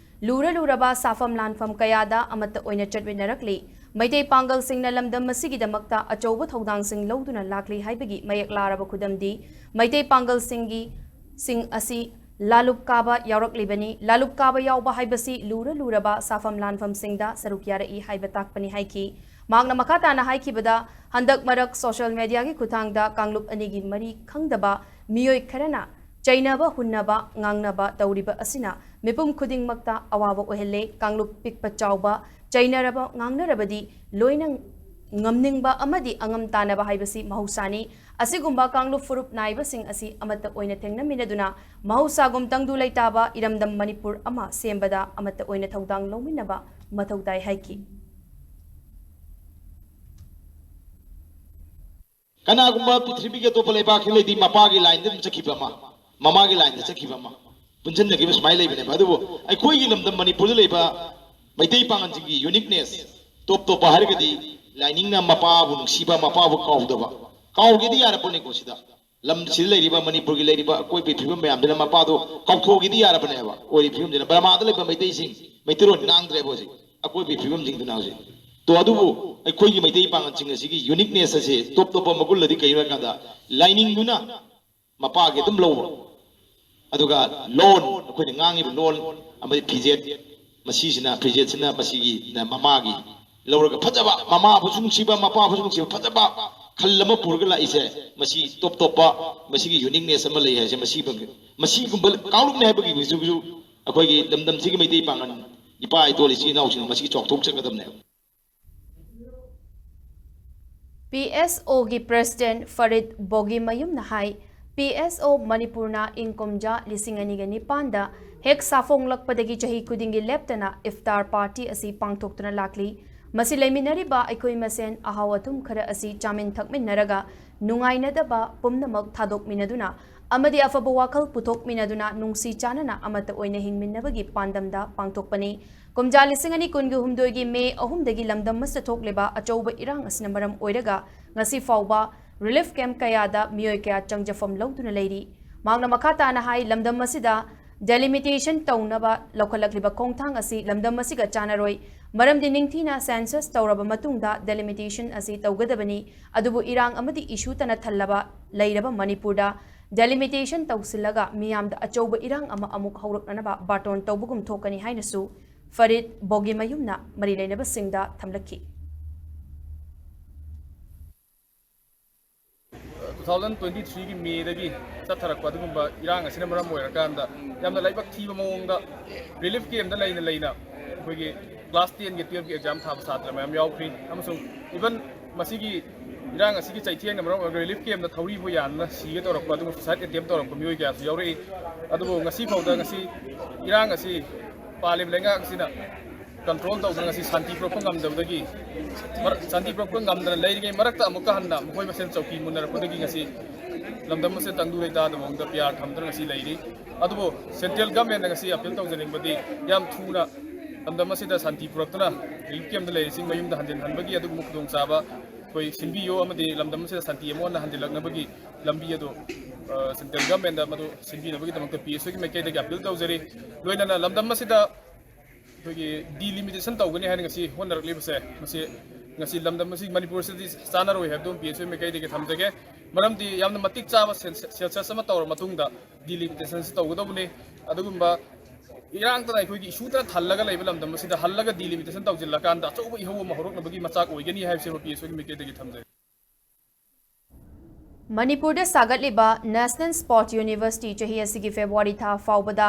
ꯂꯨꯔ ꯂꯨꯔꯕ ꯁꯥꯐꯝ ꯂꯥꯟꯐꯝ ꯀꯌꯥꯗ ꯑꯃꯠꯇ ꯑꯣꯏꯅ ꯆꯠꯃꯤꯟꯅꯔꯛꯂꯤ꯫ ꯃꯩꯇꯩ ꯄꯥꯡꯒꯜꯁꯤꯡꯅ ꯂꯝꯗꯝ ꯑꯁꯤꯒꯤꯗꯃꯛꯇ ꯑꯆꯧꯕ ꯊꯧꯗꯥꯡꯁꯤꯡ ꯂꯧꯗꯨꯅ ꯂꯥꯛꯂꯤ ꯍꯥꯏꯕꯒꯤ ꯃꯌꯦꯛ ꯂꯥꯔꯕ ꯈꯨꯗꯝꯗꯤ ꯃꯩꯇꯩ ꯄꯥꯡꯒꯜꯁꯤꯡꯒꯤ ꯁꯤꯡ ꯑꯁꯤ ꯂꯥꯂꯨꯞ ꯀꯥꯕ ꯌꯥꯎꯔꯛꯂꯤꯕꯅꯤ꯫ ꯂꯥꯂꯨꯞ ꯀꯥꯕ ꯌꯥꯎꯕ ꯍꯥꯏꯕꯁꯤ ꯂꯨꯔ ꯂꯨꯔꯕ ꯁꯥꯐꯝ ꯂꯥꯟꯐꯝꯁꯤꯡꯗ ꯁꯔꯨꯛ ꯌꯥꯔꯛꯏ ꯍꯥꯏꯕ ꯇꯥꯛꯄꯅꯤ ꯍꯥꯏꯈꯤ꯫ ꯃꯍꯥꯛꯅ ꯃꯈꯥ ꯇꯥꯅ ꯍꯥꯏꯈꯤꯕꯗ, ꯍꯟꯗꯛ ꯃꯔꯛ social media ꯒꯤ ꯈꯨꯠꯊꯥꯡꯗ ꯀꯥꯡꯂꯨꯞ ꯑꯅꯤꯒꯤ ꯃꯔꯤ ꯈꯪꯗꯕ ꯃꯤꯑꯣꯏ ꯈꯔꯅ ꯆꯩꯅꯕ, ꯍꯨꯟꯅꯕ, ꯉꯥꯡꯅꯕ ꯇꯧꯔꯤꯕ ꯑꯁꯤꯅ ꯃꯤꯄꯨꯝ ꯈꯨꯗꯤꯡꯃꯛꯇ ꯑꯋꯥꯕ ꯑꯣꯏꯍꯜꯂꯦ꯫ ꯀꯥꯡꯂꯨꯞ ꯄꯤꯛꯄ ꯆꯥꯎꯕ ꯆꯩꯅꯔꯕ, ꯉꯥꯡꯅꯔꯕꯗꯤ ꯂꯣꯏꯅ ꯉꯝꯅꯤꯡꯕ ꯑꯃꯗꯤ ꯑꯉꯝ ꯇꯥꯟꯅꯕ ꯍꯥꯏꯕꯁꯤ ꯃꯍꯧꯁꯥꯅꯤ꯫ ꯑꯁꯤꯒꯨꯝꯕ ꯀꯥꯡꯂꯨꯞ ꯐꯨꯔꯨꯞ ꯅꯥꯏꯕꯁꯤꯡ ꯑꯁꯤ ꯑꯃꯠꯇ ꯑꯣꯏꯅ ꯊꯦꯡꯅꯃꯤꯟꯅꯗꯨꯅ ꯃꯍꯧꯁꯥꯒꯨꯝ ꯇꯪꯗꯨ ꯂꯩꯇꯥꯕ ꯏꯔꯝꯗꯝ ꯃꯅꯤꯄꯨꯔ ꯑꯃ ꯁꯦꯝꯕꯗ ꯑꯃꯠꯇ ꯑꯣꯏꯅ ꯊꯧꯗꯥꯡ ꯂꯧꯃꯤꯟꯅꯕ ꯃꯊꯧ ꯇꯥꯏ ꯍꯥꯏꯈꯤ꯫ ꯀꯅꯥꯒꯨꯝꯕ ꯄ꯭ꯔꯤꯊꯤꯕꯤꯒꯤ ꯑꯇꯣꯞꯄ ꯂꯩꯕꯥꯛ ꯈꯔꯗꯤ ꯃꯄꯥꯒꯤ ꯂꯥꯏꯟꯗ ꯑꯗꯨꯝ ꯆꯠꯈꯤꯕ ꯑꯃ, ꯃꯃꯥꯒꯤ ꯂꯥꯏꯟꯗ ꯆꯠꯈꯤꯕ ꯑꯃ, ꯄꯨꯟꯁꯤꯟꯅꯈꯤꯕ ꯁꯨꯃꯥꯏꯅ ꯂꯩꯕꯅꯦꯕ꯫ ꯑꯗꯨꯕꯨ ꯑꯩꯈꯣꯏꯒꯤ ꯂꯝꯗꯝ ꯃꯅꯤꯄꯨꯔꯗ ꯂꯩꯕ ꯃꯩꯇꯩ ꯄꯥꯉꯜꯁꯤꯡꯒꯤ ꯌꯨꯅꯤꯛꯅꯦꯁ, ꯇꯣꯞ ꯇꯣꯞꯄ ꯍꯥꯏꯔꯒꯗꯤ ꯂꯥꯏꯅꯤꯡꯅ ꯃꯄꯥꯕꯨ ꯅꯨꯡꯁꯤꯕ, ꯃꯄꯥꯕꯨ ꯀꯥꯎꯗꯕ, ꯀꯥꯎꯒꯦꯗꯤ ꯌꯥꯔꯄꯣꯠꯅꯤꯀꯣ꯫ ꯁꯤꯗ ꯂꯝꯁꯤꯗ ꯂꯩꯔꯤꯕ, ꯃꯅꯤꯄꯨꯔꯒꯤ ꯂꯩꯔꯤꯕ ꯑꯀꯣꯏꯕꯒꯤ ꯐꯤꯕꯝ ꯃꯌꯥꯝꯗꯨꯅ ꯃꯄꯥꯗꯣ ꯀꯥꯎꯊꯣꯛꯈꯤꯗꯤ ꯌꯥꯔꯕꯅꯦꯕ꯫ ꯑꯣꯏꯔꯤꯕ ꯐꯤꯕꯝꯁꯤꯅ ꯕꯔꯃꯥꯗ ꯂꯩꯕ ꯃꯩꯇꯩꯁꯤꯡ ꯃꯩꯇꯩꯂꯣꯟ ꯉꯥꯡꯗ꯭ꯔꯦꯕ ꯍꯧꯖꯤꯛ, ꯑꯀꯣꯏꯕꯒꯤ ꯐꯤꯕꯝꯁꯤꯡꯗꯨꯅ ꯍꯧꯖꯤꯛ꯫ ꯇꯣ, ꯑꯗꯨꯕꯨ ꯑꯩꯈꯣꯏꯒꯤ ꯃꯩꯇꯩ ꯄꯥꯉꯜꯁꯤꯡ ꯑꯁꯤꯒꯤ ꯌꯨꯅꯤꯛꯅꯦꯁ ꯑꯁꯤ, ꯇꯣꯞ ꯇꯣꯞꯄ ꯃꯒꯨꯟ ꯑꯗꯤ ꯀꯩꯅꯣ ꯍꯥꯏ ꯀꯥꯟꯗ, ꯂꯥꯏꯅꯤꯡꯗꯨꯅ ꯃꯄꯥꯒꯤ ꯑꯗꯨꯝ ꯂꯧꯕ, ꯑꯗꯨꯒ ꯂꯣꯟ, ꯑꯩꯈꯣꯏꯅ ꯉꯥꯡꯉꯤꯕ ꯂꯣꯟ ꯑꯃꯗꯤ ꯐꯤꯖꯦꯠ, ꯃꯁꯤꯁꯤꯅ ꯐꯤꯖꯦꯠꯁꯤꯅ ꯃꯁꯤꯒꯤ ꯃꯃꯥꯒꯤ ꯂꯧꯔꯒ ꯐꯖꯕ, ꯃꯃꯥꯕꯨꯁꯨ ꯅꯨꯡꯁꯤꯕ, ꯃꯄꯥꯕꯨꯁꯨ ꯅꯨꯡꯁꯤꯕ, ꯐꯖꯕ ꯈꯜ ꯑꯃ ꯄꯨꯔꯒ ꯂꯥꯛꯏꯁꯦ꯫ ꯃꯁꯤ ꯇꯣꯞ ꯇꯣꯞꯄ, ꯃꯁꯤꯒꯤ ꯌꯨꯅꯤꯛꯅꯦꯁ ꯑꯃ ꯂꯩ ꯍꯥꯏꯁꯦ꯫ ꯃꯁꯤ, ꯃꯁꯤꯒꯨꯝꯕ ꯀꯥꯡꯂꯨꯞꯅꯤ ꯍꯥꯏꯕꯒꯤꯁꯨ ꯑꯩꯈꯣꯏꯒꯤ ꯂꯝꯗꯝꯁꯤꯒꯤ ꯃꯩꯇꯩ ꯄꯥꯉꯜ ꯏꯄꯥ ꯏꯇꯣꯜ ꯏꯆꯤꯜ ꯏꯅꯥꯎꯁꯤꯡ ꯃꯁꯤ ꯆꯥꯎꯊꯣꯛꯆꯒꯗꯕꯅꯦꯕ꯫ ꯄꯤ ꯑꯦꯁ ꯑꯣꯒꯤ ꯄ꯭ꯔꯦꯁꯤꯗꯦꯟꯠ ꯐꯔꯤꯗ ꯕꯣꯒꯤꯃꯌꯨꯝꯅ ꯍꯥꯏ, ꯄꯤ ꯑꯦꯁ ꯑꯣ ꯃꯅꯤꯄꯨꯔꯅ ꯏꯪ ꯀꯨꯝꯖꯥ ꯂꯤꯁꯤꯡ ꯑꯅꯤꯒ ꯅꯤꯄꯥꯟꯗ ꯍꯦꯛ ꯁꯥꯐꯣꯡꯂꯛꯄꯗꯒꯤ ꯆꯍꯤ ꯈꯨꯗꯤꯡꯒꯤ ꯂꯦꯞꯇꯅ ꯏꯐꯇꯥꯔ ꯄꯥꯔꯇꯤ ꯑꯁꯤ ꯄꯥꯡꯊꯣꯛꯇꯨꯅ ꯂꯥꯛꯂꯤ꯫ ꯃꯁꯤ ꯂꯩꯃꯤꯟꯅꯔꯤꯕ ꯑꯩꯈꯣꯏ ꯃꯁꯦꯟ ꯑꯍꯥꯎ ꯑꯊꯨꯝ ꯈꯔ ꯑꯁꯤ ꯆꯥꯃꯤꯟ ꯊꯛꯃꯤꯟꯅꯔꯒ ꯅꯨꯡꯉꯥꯏꯅꯗꯕ ꯄꯨꯝꯅꯃꯛ ꯊꯥꯗꯣꯛꯃꯤꯟꯅꯗꯨꯅ ꯑꯃꯗꯤ ꯑꯐꯕ ꯋꯥꯈꯜ ꯄꯨꯊꯣꯛꯃꯤꯟꯅꯗꯨꯅ ꯅꯨꯡꯁꯤ ꯆꯥꯟꯅꯅ ꯑꯃꯠꯇ ꯑꯣꯏꯅ ꯍꯤꯡꯃꯤꯟꯅꯕꯒꯤ ꯄꯥꯟꯗꯝꯗ ꯄꯥꯡꯊꯣꯛꯄꯅꯤ꯫ ꯀꯨꯝꯖꯥ ꯂꯤꯁꯤꯡ ꯑꯅꯤ ꯀꯨꯟꯒꯤ ꯍꯨꯝꯗꯣꯏꯒꯤ ꯃꯦ ꯑꯍꯨꯝꯗꯒꯤ ꯂꯝꯗꯝ ꯑꯁꯤꯗ ꯊꯣꯛꯂꯤꯕ ꯑꯆꯧꯕ ꯏꯔꯥꯡ ꯑꯁꯤꯅ ꯃꯔꯝ ꯑꯣꯏꯔꯒ ꯉꯁꯤ ꯐꯥꯎꯕ ꯔꯤꯂꯤꯐ ꯀꯦꯝꯞ ꯀꯌꯥꯗ ꯃꯤꯑꯣꯏ ꯀꯌꯥ ꯆꯪꯖꯐꯝ ꯂꯧꯗꯨꯅ ꯂꯩꯔꯤ꯫ ꯃꯍꯥꯛꯅ ꯃꯈꯥ ꯇꯥꯅ ꯍꯥꯏ, ꯂꯝꯗꯝ ꯑꯁꯤꯗ ꯗꯦꯂꯤꯃꯤꯇꯦꯁꯟ ꯇꯧꯅꯕ ꯂꯧꯈꯠꯂꯛꯂꯤꯕ ꯈꯣꯡꯊꯥꯡ ꯑꯁꯤ ꯂꯝꯗꯝ ꯑꯁꯤꯒ ꯆꯥꯟꯅꯔꯣꯏ, ꯃꯔꯝꯗꯤ ꯅꯤꯡꯊꯤꯅ ꯁꯦꯟꯁꯁ ꯇꯧꯔꯕ ꯃꯇꯨꯡꯗ ꯗꯦꯂꯤꯃꯤꯇꯦꯁꯟ ꯑꯁꯤ ꯇꯧꯒꯗꯕꯅꯤ꯫ ꯑꯗꯨꯕꯨ ꯏꯔꯥꯡ ꯑꯃꯗꯤ ꯏꯁꯨꯇꯅ ꯊꯜꯂꯕ ꯂꯩꯔꯕ ꯃꯅꯤꯄꯨꯔꯗ ꯗꯦꯂꯤꯃꯤꯇꯦꯁꯟ ꯇꯧꯁꯤꯜꯂꯒ ꯃꯤꯌꯥꯝꯗ ꯑꯆꯧꯕ ꯏꯔꯥꯡ ꯑꯃ ꯑꯃꯨꯛ ꯍꯧꯔꯛꯅꯅꯕ ꯕꯥꯔꯇꯣꯟ ꯇꯧꯕꯒꯨꯝ ꯊꯣꯛꯀꯅꯤ ꯍꯥꯏꯅꯁꯨ ꯐꯔꯤꯗ ꯕꯣꯒꯤꯃꯌꯨꯝꯅ ꯃꯔꯤ ꯂꯩꯅꯕꯁꯤꯡꯗ ꯊꯝꯂꯛꯈꯤ꯫ ꯇꯨ ꯊꯥꯎꯖꯟ ꯇ꯭ꯋꯦꯟꯇꯤ ꯊ꯭ꯔꯤꯒꯤ ꯃꯦꯗꯒꯤ ꯆꯠꯊꯔꯛꯄ ꯑꯗꯨꯒꯨꯝꯕ ꯏꯔꯥꯡ ꯑꯁꯤꯅ ꯃꯔꯝ ꯑꯣꯏꯔꯀꯥꯟꯗ ꯌꯥꯝꯅ ꯂꯥꯏꯕꯛ ꯊꯤꯕ ꯃꯑꯣꯡꯗ ꯔꯤꯂꯤꯐ ꯀꯦꯝꯞꯇ ꯂꯩꯅ ꯂꯩꯅ ꯑꯩꯈꯣꯏꯒꯤ ꯀ꯭ꯂꯥꯁ ꯇꯦꯟꯒꯤ ꯇꯨꯌꯦꯜꯞꯀꯤ ꯑꯦꯛꯖꯥꯝ ꯊꯥꯕ ꯁꯥꯇ꯭ꯔ ꯃꯌꯥꯝ ꯌꯥꯎꯈ꯭ꯔꯤ꯫ ꯑꯃꯁꯨꯡ ꯏꯚꯟ ꯃꯁꯤꯒꯤ ꯏꯔꯥꯡ ꯑꯁꯤꯒꯤ ꯆꯩꯊꯦꯡꯅ ꯃꯔꯝ ꯑꯣꯏꯔꯒ ꯔꯤꯂꯤꯐ ꯀꯦꯝꯞꯇ ꯊꯧꯔꯤꯕꯨ ꯌꯥꯟꯗꯨꯅ ꯁꯤꯒꯦ ꯇꯧꯔꯛꯄ ꯑꯗꯨꯒ ꯁꯨꯁꯥꯏꯠ ꯑꯦꯇꯦꯝꯞ ꯇꯧꯔꯛꯄ ꯃꯤꯑꯣꯏ ꯀꯌꯥꯁꯨ ꯌꯥꯎꯔꯛꯏ꯫ ꯑꯗꯨꯕꯨ ꯉꯁꯤ ꯐꯥꯎꯗ ꯉꯁꯤ ꯏꯔꯥꯡ ꯑꯁꯤ ꯄꯥꯜꯂꯤꯕ ꯂꯩꯉꯥꯛ ꯑꯁꯤꯅ ꯀꯟꯇ꯭ꯔꯣꯜ ꯇꯧꯗꯅ ꯉꯁꯤ ꯁꯥꯟꯇꯤ ꯄꯨꯔꯛꯄ ꯉꯝꯗꯕꯗꯒꯤ ꯁꯥꯟꯇꯤ ꯄꯨꯔꯛꯄ ꯉꯝꯗꯅ ꯂꯩꯔꯤꯉꯩ ꯃꯔꯛꯇ ꯑꯃꯨꯛꯀ ꯍꯟꯅ ꯃꯈꯣꯏ ꯃꯁꯦꯟ ꯆꯧꯀꯤ ꯃꯨꯟꯅꯔꯛꯄꯗꯒꯤ ꯉꯁꯤ ꯂꯝꯗꯝ ꯑꯁꯤꯗ ꯇꯪꯗꯨ ꯂꯩꯇꯥꯗꯕ ꯃꯑꯣꯡꯗ ꯄꯤꯌꯥꯔ ꯊꯝꯗꯨꯅ ꯉꯁꯤ ꯂꯩꯔꯤ꯫ ꯑꯗꯨꯕꯨ ꯁꯦꯟꯇ꯭ꯔꯦꯜ ꯒꯃꯦꯟꯗ ꯉꯁꯤ ꯑꯄꯤꯜ ꯇꯧꯖꯅꯤꯡꯕꯗꯤ ꯌꯥꯝ ꯊꯨꯅ ꯂꯝꯗꯝ ꯑꯁꯤꯗ ꯁꯥꯟꯇꯤ ꯄꯨꯔꯛꯇꯨꯅ ꯔꯤꯂꯤꯐ ꯀꯦꯝꯞꯇ ꯂꯩꯔꯤꯁꯤꯡ ꯃꯌꯨꯝꯗ ꯍꯟꯖꯤꯟꯍꯟꯕꯒꯤ ꯑꯗꯨꯒꯨꯝꯕ ꯈꯨꯗꯣꯡꯆꯥꯕ ꯑꯩꯈꯣꯏ ꯁꯤꯟꯕꯤꯌꯨ ꯑꯃꯗꯤ ꯂꯝꯗꯝ ꯑꯁꯤꯗ ꯁꯥꯟꯇꯤ ꯑꯃꯨꯛ ꯍꯟꯅ ꯍꯟꯖꯤꯜꯂꯛꯅꯕꯒꯤ ꯂꯝꯕꯤ ꯑꯗꯨ ꯁꯦꯟꯇ꯭ꯔꯦꯜ ꯒꯃꯦꯟꯗ ꯃꯗꯨ ꯁꯤꯟꯕꯤꯅꯕꯒꯤꯗꯃꯛꯇ ꯄꯤ ꯑꯦꯁ ꯑꯣꯒꯤ ꯃꯥꯏꯀꯩꯗꯒꯤ ꯑꯄꯤꯜ ꯇꯧꯖꯔꯤ꯫ ꯂꯣꯏꯅꯅ ꯂꯝꯗꯝ ꯑꯁꯤꯗ ꯑꯩꯈꯣꯏꯒꯤ ꯗꯤꯂꯤꯃꯤꯇꯦꯁꯟ ꯇꯧꯒꯅꯤ ꯍꯥꯏꯅ ꯉꯁꯤ ꯍꯣꯠꯅꯔꯛꯂꯤꯕꯁꯦ ꯃꯁꯤ ꯉꯁꯤ ꯂꯝꯗꯝ ꯑꯁꯤ ꯃꯅꯤꯄꯨꯔꯁꯤꯗꯤ ꯆꯥꯟꯅꯔꯣꯏ ꯍꯥꯏꯕꯗꯨ ꯄꯤ ꯑꯦꯁ ꯑꯣꯒꯤ ꯃꯥꯏꯀꯩꯗꯒꯤ ꯊꯝꯖꯒꯦ꯫ ꯃꯔꯝꯗꯤ ꯌꯥꯝꯅ ꯃꯇꯤꯛ ꯆꯥꯕ ꯁꯦꯟꯁꯁ ꯑꯃ ꯇꯧꯔ ꯃꯇꯨꯡꯗ ꯗꯤꯂꯤꯃꯤꯇꯦꯁꯟꯁꯤ ꯇꯧꯒꯗꯧꯕꯅꯤ꯫ ꯑꯗꯨꯒꯨꯝꯕ ꯏꯔꯥꯡꯇꯅ ꯑꯩꯈꯣꯏꯒꯤ ꯏꯁꯨꯇꯅ ꯊꯜꯂꯒ ꯂꯩꯕ ꯂꯝꯗꯝ ꯑꯁꯤꯗ ꯍꯜꯂꯒ ꯗꯤꯂꯤꯃꯤꯇꯦꯁꯟ ꯇꯧꯁꯤꯜꯂꯀꯥꯟꯗ ꯑꯆꯧꯕ ꯏꯍꯧ ꯑꯃ ꯍꯧꯔꯛꯅꯕꯒꯤ ꯃꯆꯥꯛ ꯑꯣꯏꯒꯅꯤ ꯍꯥꯏꯕꯁꯤꯃ ꯄꯤ ꯑꯦꯁ ꯑꯣꯒꯤ ꯃꯥꯏꯀꯩꯗꯒꯤ ꯊꯝꯖꯒꯦ꯫ ꯃꯅꯤꯄꯨꯔꯗ ꯁꯥꯒꯠꯂꯤꯕ National Sport University ꯆꯍꯤ ꯑꯁꯤꯒꯤ ꯐꯦꯕ꯭ꯔꯨꯋꯥꯔꯤ ꯊꯥ ꯐꯥꯎꯕꯗ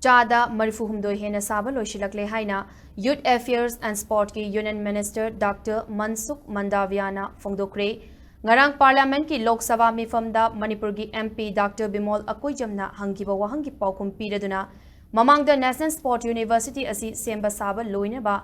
ꯆꯥꯗ ꯃꯔꯤꯐꯨ ꯍꯨꯝꯗꯣꯏ ꯍꯦꯟꯅ ꯁꯥꯕ ꯂꯣꯏꯁꯤꯜꯂꯛꯂꯦ ꯍꯥꯏꯅ Youth Affairs and Sportꯀꯤ Union Minister Doctor ꯃꯟꯁꯨꯈ ꯃꯟꯗꯥꯚꯤꯌꯥꯅ ꯐꯣꯡꯗꯣꯛꯈ꯭ꯔꯦ꯫ ꯉꯔꯥꯡ ꯄꯥꯔꯂꯤꯌꯥꯃꯦꯟꯠꯀꯤ ꯂꯣꯛ ꯁꯚꯥ ꯃꯤꯐꯝꯗ ꯃꯅꯤꯄꯨꯔꯒꯤ MP Doctor ꯕꯤꯃꯣꯜ ꯑꯀꯣꯏꯖꯝꯅ ꯍꯪꯈꯤꯕ ꯋꯥꯍꯪꯒꯤ ꯄꯥꯎꯈꯨꯝ ꯄꯤꯔꯗꯨꯅ, ꯃꯃꯥꯡꯗ National Sport University ꯑꯁꯤ ꯁꯦꯝꯕ ꯁꯥꯕ ꯂꯣꯏꯅꯕ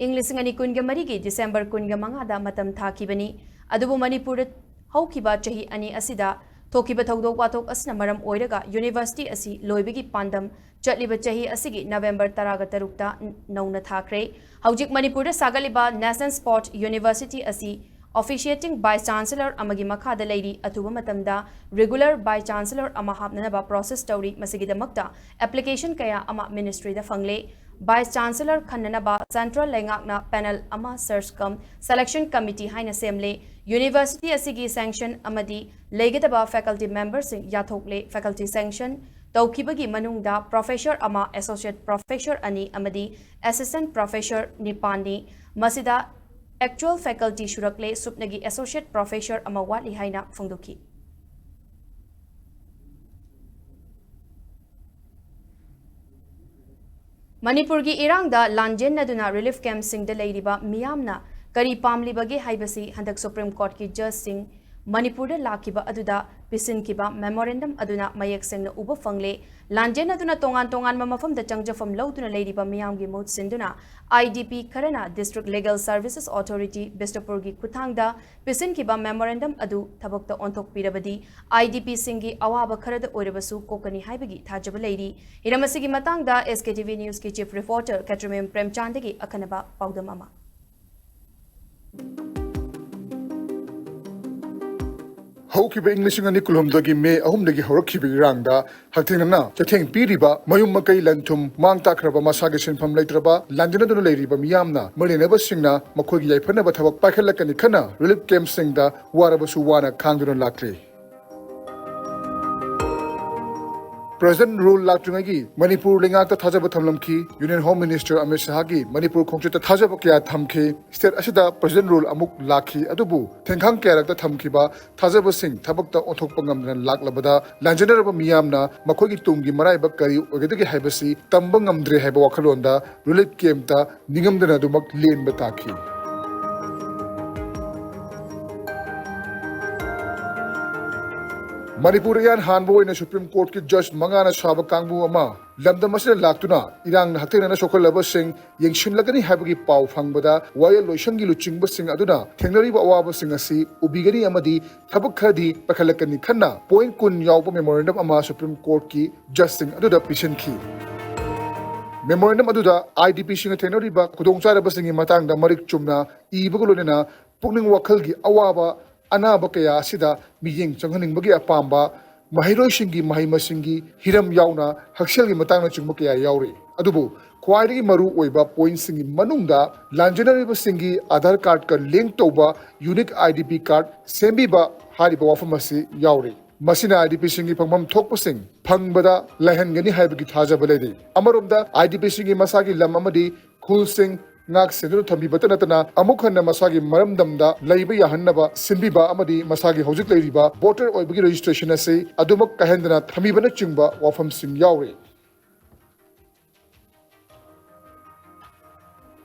ꯏꯪ ꯂꯤꯁꯤꯡ ꯑꯅꯤ ꯀꯨꯟꯒ ꯃꯔꯤꯒꯤ ꯗꯤꯁꯦꯝꯕꯔ ꯀꯨꯟꯒ ꯃꯉꯥꯗ ꯃꯇꯝ ꯊꯥꯈꯤꯕꯅꯤ꯫ ꯑꯗꯨꯕꯨ ꯃꯅꯤꯄꯨꯔꯗ ꯍꯧꯈꯤꯕ ꯆꯍꯤ ꯑꯅꯤ ꯑꯁꯤꯗ ꯊꯣꯛꯈꯤꯕ ꯊꯧꯗꯣꯛ ꯋꯥꯊꯣꯛ ꯑꯁꯤꯅ ꯃꯔꯝ ꯑꯣꯏꯔꯒ university ꯑꯁꯤ ꯂꯣꯏꯕꯒꯤ ꯄꯥꯟꯗꯝ ꯆꯠꯂꯤꯕ ꯆꯍꯤ ꯑꯁꯤꯒꯤ ꯅꯕꯦꯝꯕꯔ ꯇꯔꯥꯒ ꯇꯔꯨꯛꯇ ꯅꯧꯅ ꯊꯥꯈ꯭ꯔꯦ꯫ ꯍꯧꯖꯤꯛ ꯃꯅꯤꯄꯨꯔꯗ ꯁꯥꯒꯠꯂꯤꯕ National Sport University ꯑꯁꯤ officiating Vice Chancellor ꯑꯃꯒꯤ ꯃꯈꯥꯗ ꯂꯩꯔꯤ꯫ ꯑꯊꯨꯕ ꯃꯇꯝꯗ regular Vice Chancellor ꯑꯃ ꯍꯥꯞꯅꯅꯕ process ꯇꯧꯔꯤ꯫ ꯃꯁꯤꯒꯤꯗꯃꯛꯇ application ꯀꯌꯥ ꯑꯃ ministryꯗ ꯐꯪꯂꯦ꯫ Vice Chancellor ꯈꯟꯅꯅꯕ central ꯂꯩꯉꯥꯛꯅ panel ꯑꯃ search cum selection committee ꯍꯥꯏꯅ ꯁꯦꯝꯂꯦ꯫ University ꯑꯁꯤꯒꯤ sanction ꯑꯃꯗꯤ ꯂꯩꯒꯗꯕ faculty memberꯁꯤꯡ ꯌꯥꯊꯣꯛꯂꯦ꯫ Faculty sanction ꯇꯧꯈꯤꯕꯒꯤ ꯃꯅꯨꯡꯗ professor ꯑꯃ, associate professor ꯑꯅꯤ ꯑꯃꯗꯤ assistant professor ꯅꯤꯄꯥꯟꯅꯤ꯫ ꯃꯁꯤꯗ actual faculty ꯁꯨꯔꯛꯂꯦ꯫ ꯁꯨꯞꯅꯒꯤ associate professor ꯑꯃ ꯋꯥꯠꯂꯤ ꯍꯥꯏꯅ ꯐꯣꯡꯗꯣꯛꯈꯤ꯫ ꯃꯅꯤꯄꯨꯔꯒꯤ ꯏꯔꯥꯡꯗ ꯂꯥꯟꯖꯦꯟꯅꯗꯨꯅ relief campꯁꯤꯡꯗ ꯂꯩꯔꯤꯕ ꯃꯤꯌꯥꯝꯅ ꯀꯔꯤ ꯄꯥꯝꯂꯤꯕꯒꯦ ꯍꯥꯏꯕꯁꯤ ꯍꯟꯗꯛ Supreme Courtꯀꯤ judgeꯁꯤꯡ ꯃꯅꯤꯄꯨꯔꯗ ꯂꯥꯛꯈꯤꯕ ꯑꯗꯨꯗ ꯄꯤꯁꯤꯟꯈꯤꯕ memorandum ꯑꯗꯨꯅ ꯃꯌꯦꯛ ꯁꯦꯡꯅ ꯎꯕ ꯐꯪꯂꯦ꯫ ꯂꯥꯟꯖꯦꯟꯅꯗꯨꯅ ꯇꯣꯉꯥꯟ ꯇꯣꯉꯥꯟꯕ ꯃꯐꯝꯗ ꯆꯪꯖꯐꯝ ꯂꯧꯗꯨꯅ ꯂꯩꯔꯤꯕ ꯃꯤꯌꯥꯝꯒꯤ ꯃꯍꯨꯠ ꯁꯤꯟꯗꯨꯅ IDP ꯈꯔꯅ District Legal Services Authority ꯕꯤꯁꯅꯨꯄꯨꯔꯒꯤ ꯈꯨꯠꯊꯥꯡꯗ ꯄꯤꯁꯤꯟꯈꯤꯕ memorandum ꯑꯗꯨ ꯊꯕꯛꯇ ꯑꯣꯟꯊꯣꯛꯄꯤꯔꯕꯗꯤ IDPꯁꯤꯡꯒꯤ ꯑꯋꯥꯕ ꯈꯔꯗ ꯑꯣꯏꯔꯕꯁꯨ ꯀꯣꯛꯀꯅꯤ ꯍꯥꯏꯕꯒꯤ ꯊꯥꯖꯕ ꯂꯩꯔꯤ꯫ ꯍꯤꯔꯝ ꯑꯁꯤꯒꯤ ꯃꯇꯥꯡꯗ SKTV Newsꯀꯤ chief reporter ꯀꯦꯇ꯭ꯔꯃꯌꯨꯝ ꯄ꯭ꯔꯦꯝꯆꯥꯟꯗꯒꯤ ꯑꯈꯟꯅꯕ ꯄꯥꯎꯗꯝ ꯑꯃ꯫ ꯍꯧꯈꯤꯕ ꯏꯪ ꯂꯤꯁꯤꯡ ꯑꯅꯤ ꯀꯨꯟꯍꯨꯝꯗꯣꯏꯒꯤ ꯃꯦ ꯑꯍꯨꯝꯗꯒꯤ ꯍꯧꯔꯛꯈꯤꯕ ꯏꯔꯥꯡꯗ ꯍꯛꯊꯦꯡꯅꯅ ꯆꯩꯊꯦꯡ ꯄꯤꯔꯤꯕ, ꯃꯌꯨꯝ ꯃꯀꯩ ꯂꯟ ꯊꯨꯝ ꯃꯥꯡ ꯇꯥꯛꯈ꯭ꯔꯕ, ꯃꯁꯥꯒꯤ ꯁꯤꯟꯐꯝ ꯂꯩꯇ꯭ꯔꯕ, ꯂꯥꯟꯖꯦꯟꯅꯗꯨꯅ ꯂꯩꯔꯤꯕ ꯃꯤꯌꯥꯝꯅ ꯃꯔꯤ ꯂꯩꯅꯕꯁꯤꯡꯅ ꯃꯈꯣꯏꯒꯤ ꯌꯥꯏꯐꯅꯕ ꯊꯕꯛ ꯄꯥꯏꯈꯠꯂꯛꯀꯅꯤ ꯈꯟꯅ relief campꯁꯤꯡꯗ ꯋꯥꯔꯕꯁꯨ ꯋꯥꯅ ꯈꯥꯡꯗꯨꯅ ꯂꯥꯛꯂꯤ꯫ Present rule ꯂꯥꯛꯇ꯭ꯔꯤꯉꯩꯒꯤ ꯃꯅꯤꯄꯨꯔ ꯂꯩꯉꯥꯛꯇ ꯊꯥꯖꯕ ꯊꯝꯂꯝꯈꯤ꯫ Union Home Minister Amit ꯁꯍꯥꯒꯤ Manipur ꯈꯣꯡꯆꯠꯇ ꯊꯥꯖꯕ ꯀꯌꯥ ꯊꯝꯈꯤ꯫ State ꯑꯁꯤꯗ present rule ꯑꯃꯨꯛ ꯂꯥꯛꯈꯤ꯫ ꯑꯗꯨꯕꯨ ꯊꯦꯡꯈꯥꯡ ꯀꯌꯥꯔꯛꯇ ꯊꯝꯈꯤꯕ ꯊꯥꯖꯕꯁꯤꯡ ꯊꯕꯛꯇ ꯑꯣꯟꯊꯣꯛꯄ ꯉꯝꯗꯅ ꯂꯥꯛꯂꯕꯗ ꯂꯥꯟꯖꯦꯟꯅꯔꯕ ꯃꯤꯌꯥꯝꯅ ꯃꯈꯣꯏꯒꯤ ꯇꯨꯡꯒꯤ ꯃꯔꯥꯏꯕꯛ ꯀꯔꯤ ꯑꯣꯏꯒꯗꯒꯦ ꯍꯥꯏꯕꯁꯤ ꯇꯝꯕ ꯉꯝꯗ꯭ꯔꯦ ꯍꯥꯏꯕ ꯋꯥꯈꯜꯂꯣꯟꯗ relief campꯇ ꯅꯤꯡꯉꯝꯗꯅ ꯑꯗꯨꯃꯛ ꯂꯦꯟꯕ ꯇꯥꯈꯤ꯫ ꯃꯅꯤꯄꯨꯔ ꯏꯍꯥꯟ ꯍꯥꯟꯕ ꯑꯣꯏꯅ Supreme Courtꯀꯤ judge ꯃꯉꯥꯅ ꯁꯥꯕ ꯀꯥꯡꯕꯨ ꯑꯃ ꯂꯝꯗꯝ ꯑꯁꯤꯗ ꯂꯥꯛꯇꯨꯅ ꯏꯔꯥꯡꯅ ꯍꯛꯊꯦꯡꯅꯅ ꯁꯣꯛꯍꯜꯂꯕꯁꯤꯡ ꯌꯦꯡꯁꯤꯜꯂꯒꯅꯤ ꯍꯥꯏꯕꯒꯤ ꯄꯥꯎ ꯐꯪꯕꯗ ꯋꯥꯌꯦꯜ ꯂꯣꯏꯁꯪꯒꯤ ꯂꯨꯆꯤꯡꯕꯁꯤꯡ ꯑꯗꯨꯅ ꯊꯦꯡꯅꯔꯤꯕ ꯑꯋꯥꯕꯁꯤꯡ ꯑꯁꯤ ꯎꯕꯤꯒꯅꯤ ꯑꯃꯗꯤ ꯊꯕꯛ ꯈꯔꯗꯤ ꯄꯥꯏꯈꯠꯂꯛꯀꯅꯤ ꯈꯟꯅ point ꯀꯨꯟ ꯌꯥꯎꯕ memorandum ꯑꯃ Supreme Courtꯀꯤ judgeꯁꯤꯡ ꯑꯗꯨꯗ ꯄꯤꯁꯤꯟꯈꯤ꯫ Memorandum ꯑꯗꯨꯗ IDPꯁꯤꯡꯅ ꯊꯦꯡꯅꯔꯤꯕ ꯈꯨꯗꯣꯡꯆꯥꯗꯕꯁꯤꯡꯒꯤ ꯃꯇꯥꯡꯗ ꯃꯔꯤꯛ ꯆꯨꯝꯅ ꯏꯕꯒ ꯂꯣꯏꯅꯅ ꯄꯨꯛꯅꯤꯡ ꯋꯥꯈꯜꯒꯤ ꯑꯋꯥꯕ ꯑꯅꯥꯕ ꯀꯌꯥ ꯑꯁꯤꯗ ꯃꯤꯠꯌꯦꯡ ꯆꯪꯍꯟꯅꯤꯡꯕꯒꯤ ꯑꯄꯥꯝꯕ, ꯃꯍꯩꯔꯣꯏꯁꯤꯡꯒꯤ ꯃꯍꯩ ꯃꯁꯤꯡꯒꯤ ꯍꯤꯔꯝ ꯌꯥꯎꯅ ꯍꯛꯁꯦꯜꯒꯤ ꯃꯇꯥꯡꯅꯆꯤꯡꯕ ꯀꯌꯥ ꯌꯥꯎꯔꯤ꯫ ꯑꯗꯨꯕꯨ ꯈ꯭ꯋꯥꯏꯗꯒꯤ ꯃꯔꯨ ꯑꯣꯏꯕ pointꯁꯤꯡꯒꯤ ꯃꯅꯨꯡꯗ ꯂꯥꯟꯖꯦꯟꯅꯔꯤꯕꯁꯤꯡꯒꯤ Aadhaar cardꯀ link ꯇꯧꯕ unique IDP card ꯁꯦꯝꯕꯤꯕ ꯍꯥꯏꯔꯤꯕ ꯋꯥꯐꯝ ꯑꯁꯤ ꯌꯥꯎꯔꯤ꯫ ꯃꯁꯤꯅ IDPꯁꯤꯡꯒꯤ ꯐꯪꯐꯝ ꯊꯣꯛꯄꯁꯤꯡ ꯐꯪꯕꯗ ꯂꯥꯏꯍꯟꯒꯅꯤ ꯍꯥꯏꯕꯒꯤ ꯊꯥꯖꯕ ꯂꯩꯔꯤ꯫ ꯑꯃꯔꯣꯝꯗ IDPꯁꯤꯡꯒꯤ ꯃꯁꯥꯒꯤ ꯂꯝ ꯑꯃꯗꯤ ꯈꯨꯜꯁꯤꯡ ꯉꯥꯛ ꯁꯦꯟꯗꯨꯅ ꯊꯝꯕꯤꯕꯇ ꯅꯠꯇꯅ ꯑꯃꯨꯛ ꯍꯟꯅ ꯃꯁꯥꯒꯤ ꯃꯔꯝꯗꯝꯗ ꯂꯩꯕ ꯌꯥꯍꯟꯅꯕ ꯁꯤꯟꯕꯤꯕ ꯑꯃꯗꯤ ꯃꯁꯥꯒꯤ ꯍꯧꯖꯤꯛ ꯂꯩꯔꯤꯕ voter ꯑꯣꯏꯕꯒꯤ registration ꯑꯁꯤ ꯑꯗꯨꯃꯛ ꯀꯥꯏꯍꯟꯗꯅ ꯊꯝꯕꯤꯕꯅꯆꯤꯡꯕ ꯋꯥꯐꯝꯁꯤꯡ ꯌꯥꯎꯔꯤ꯫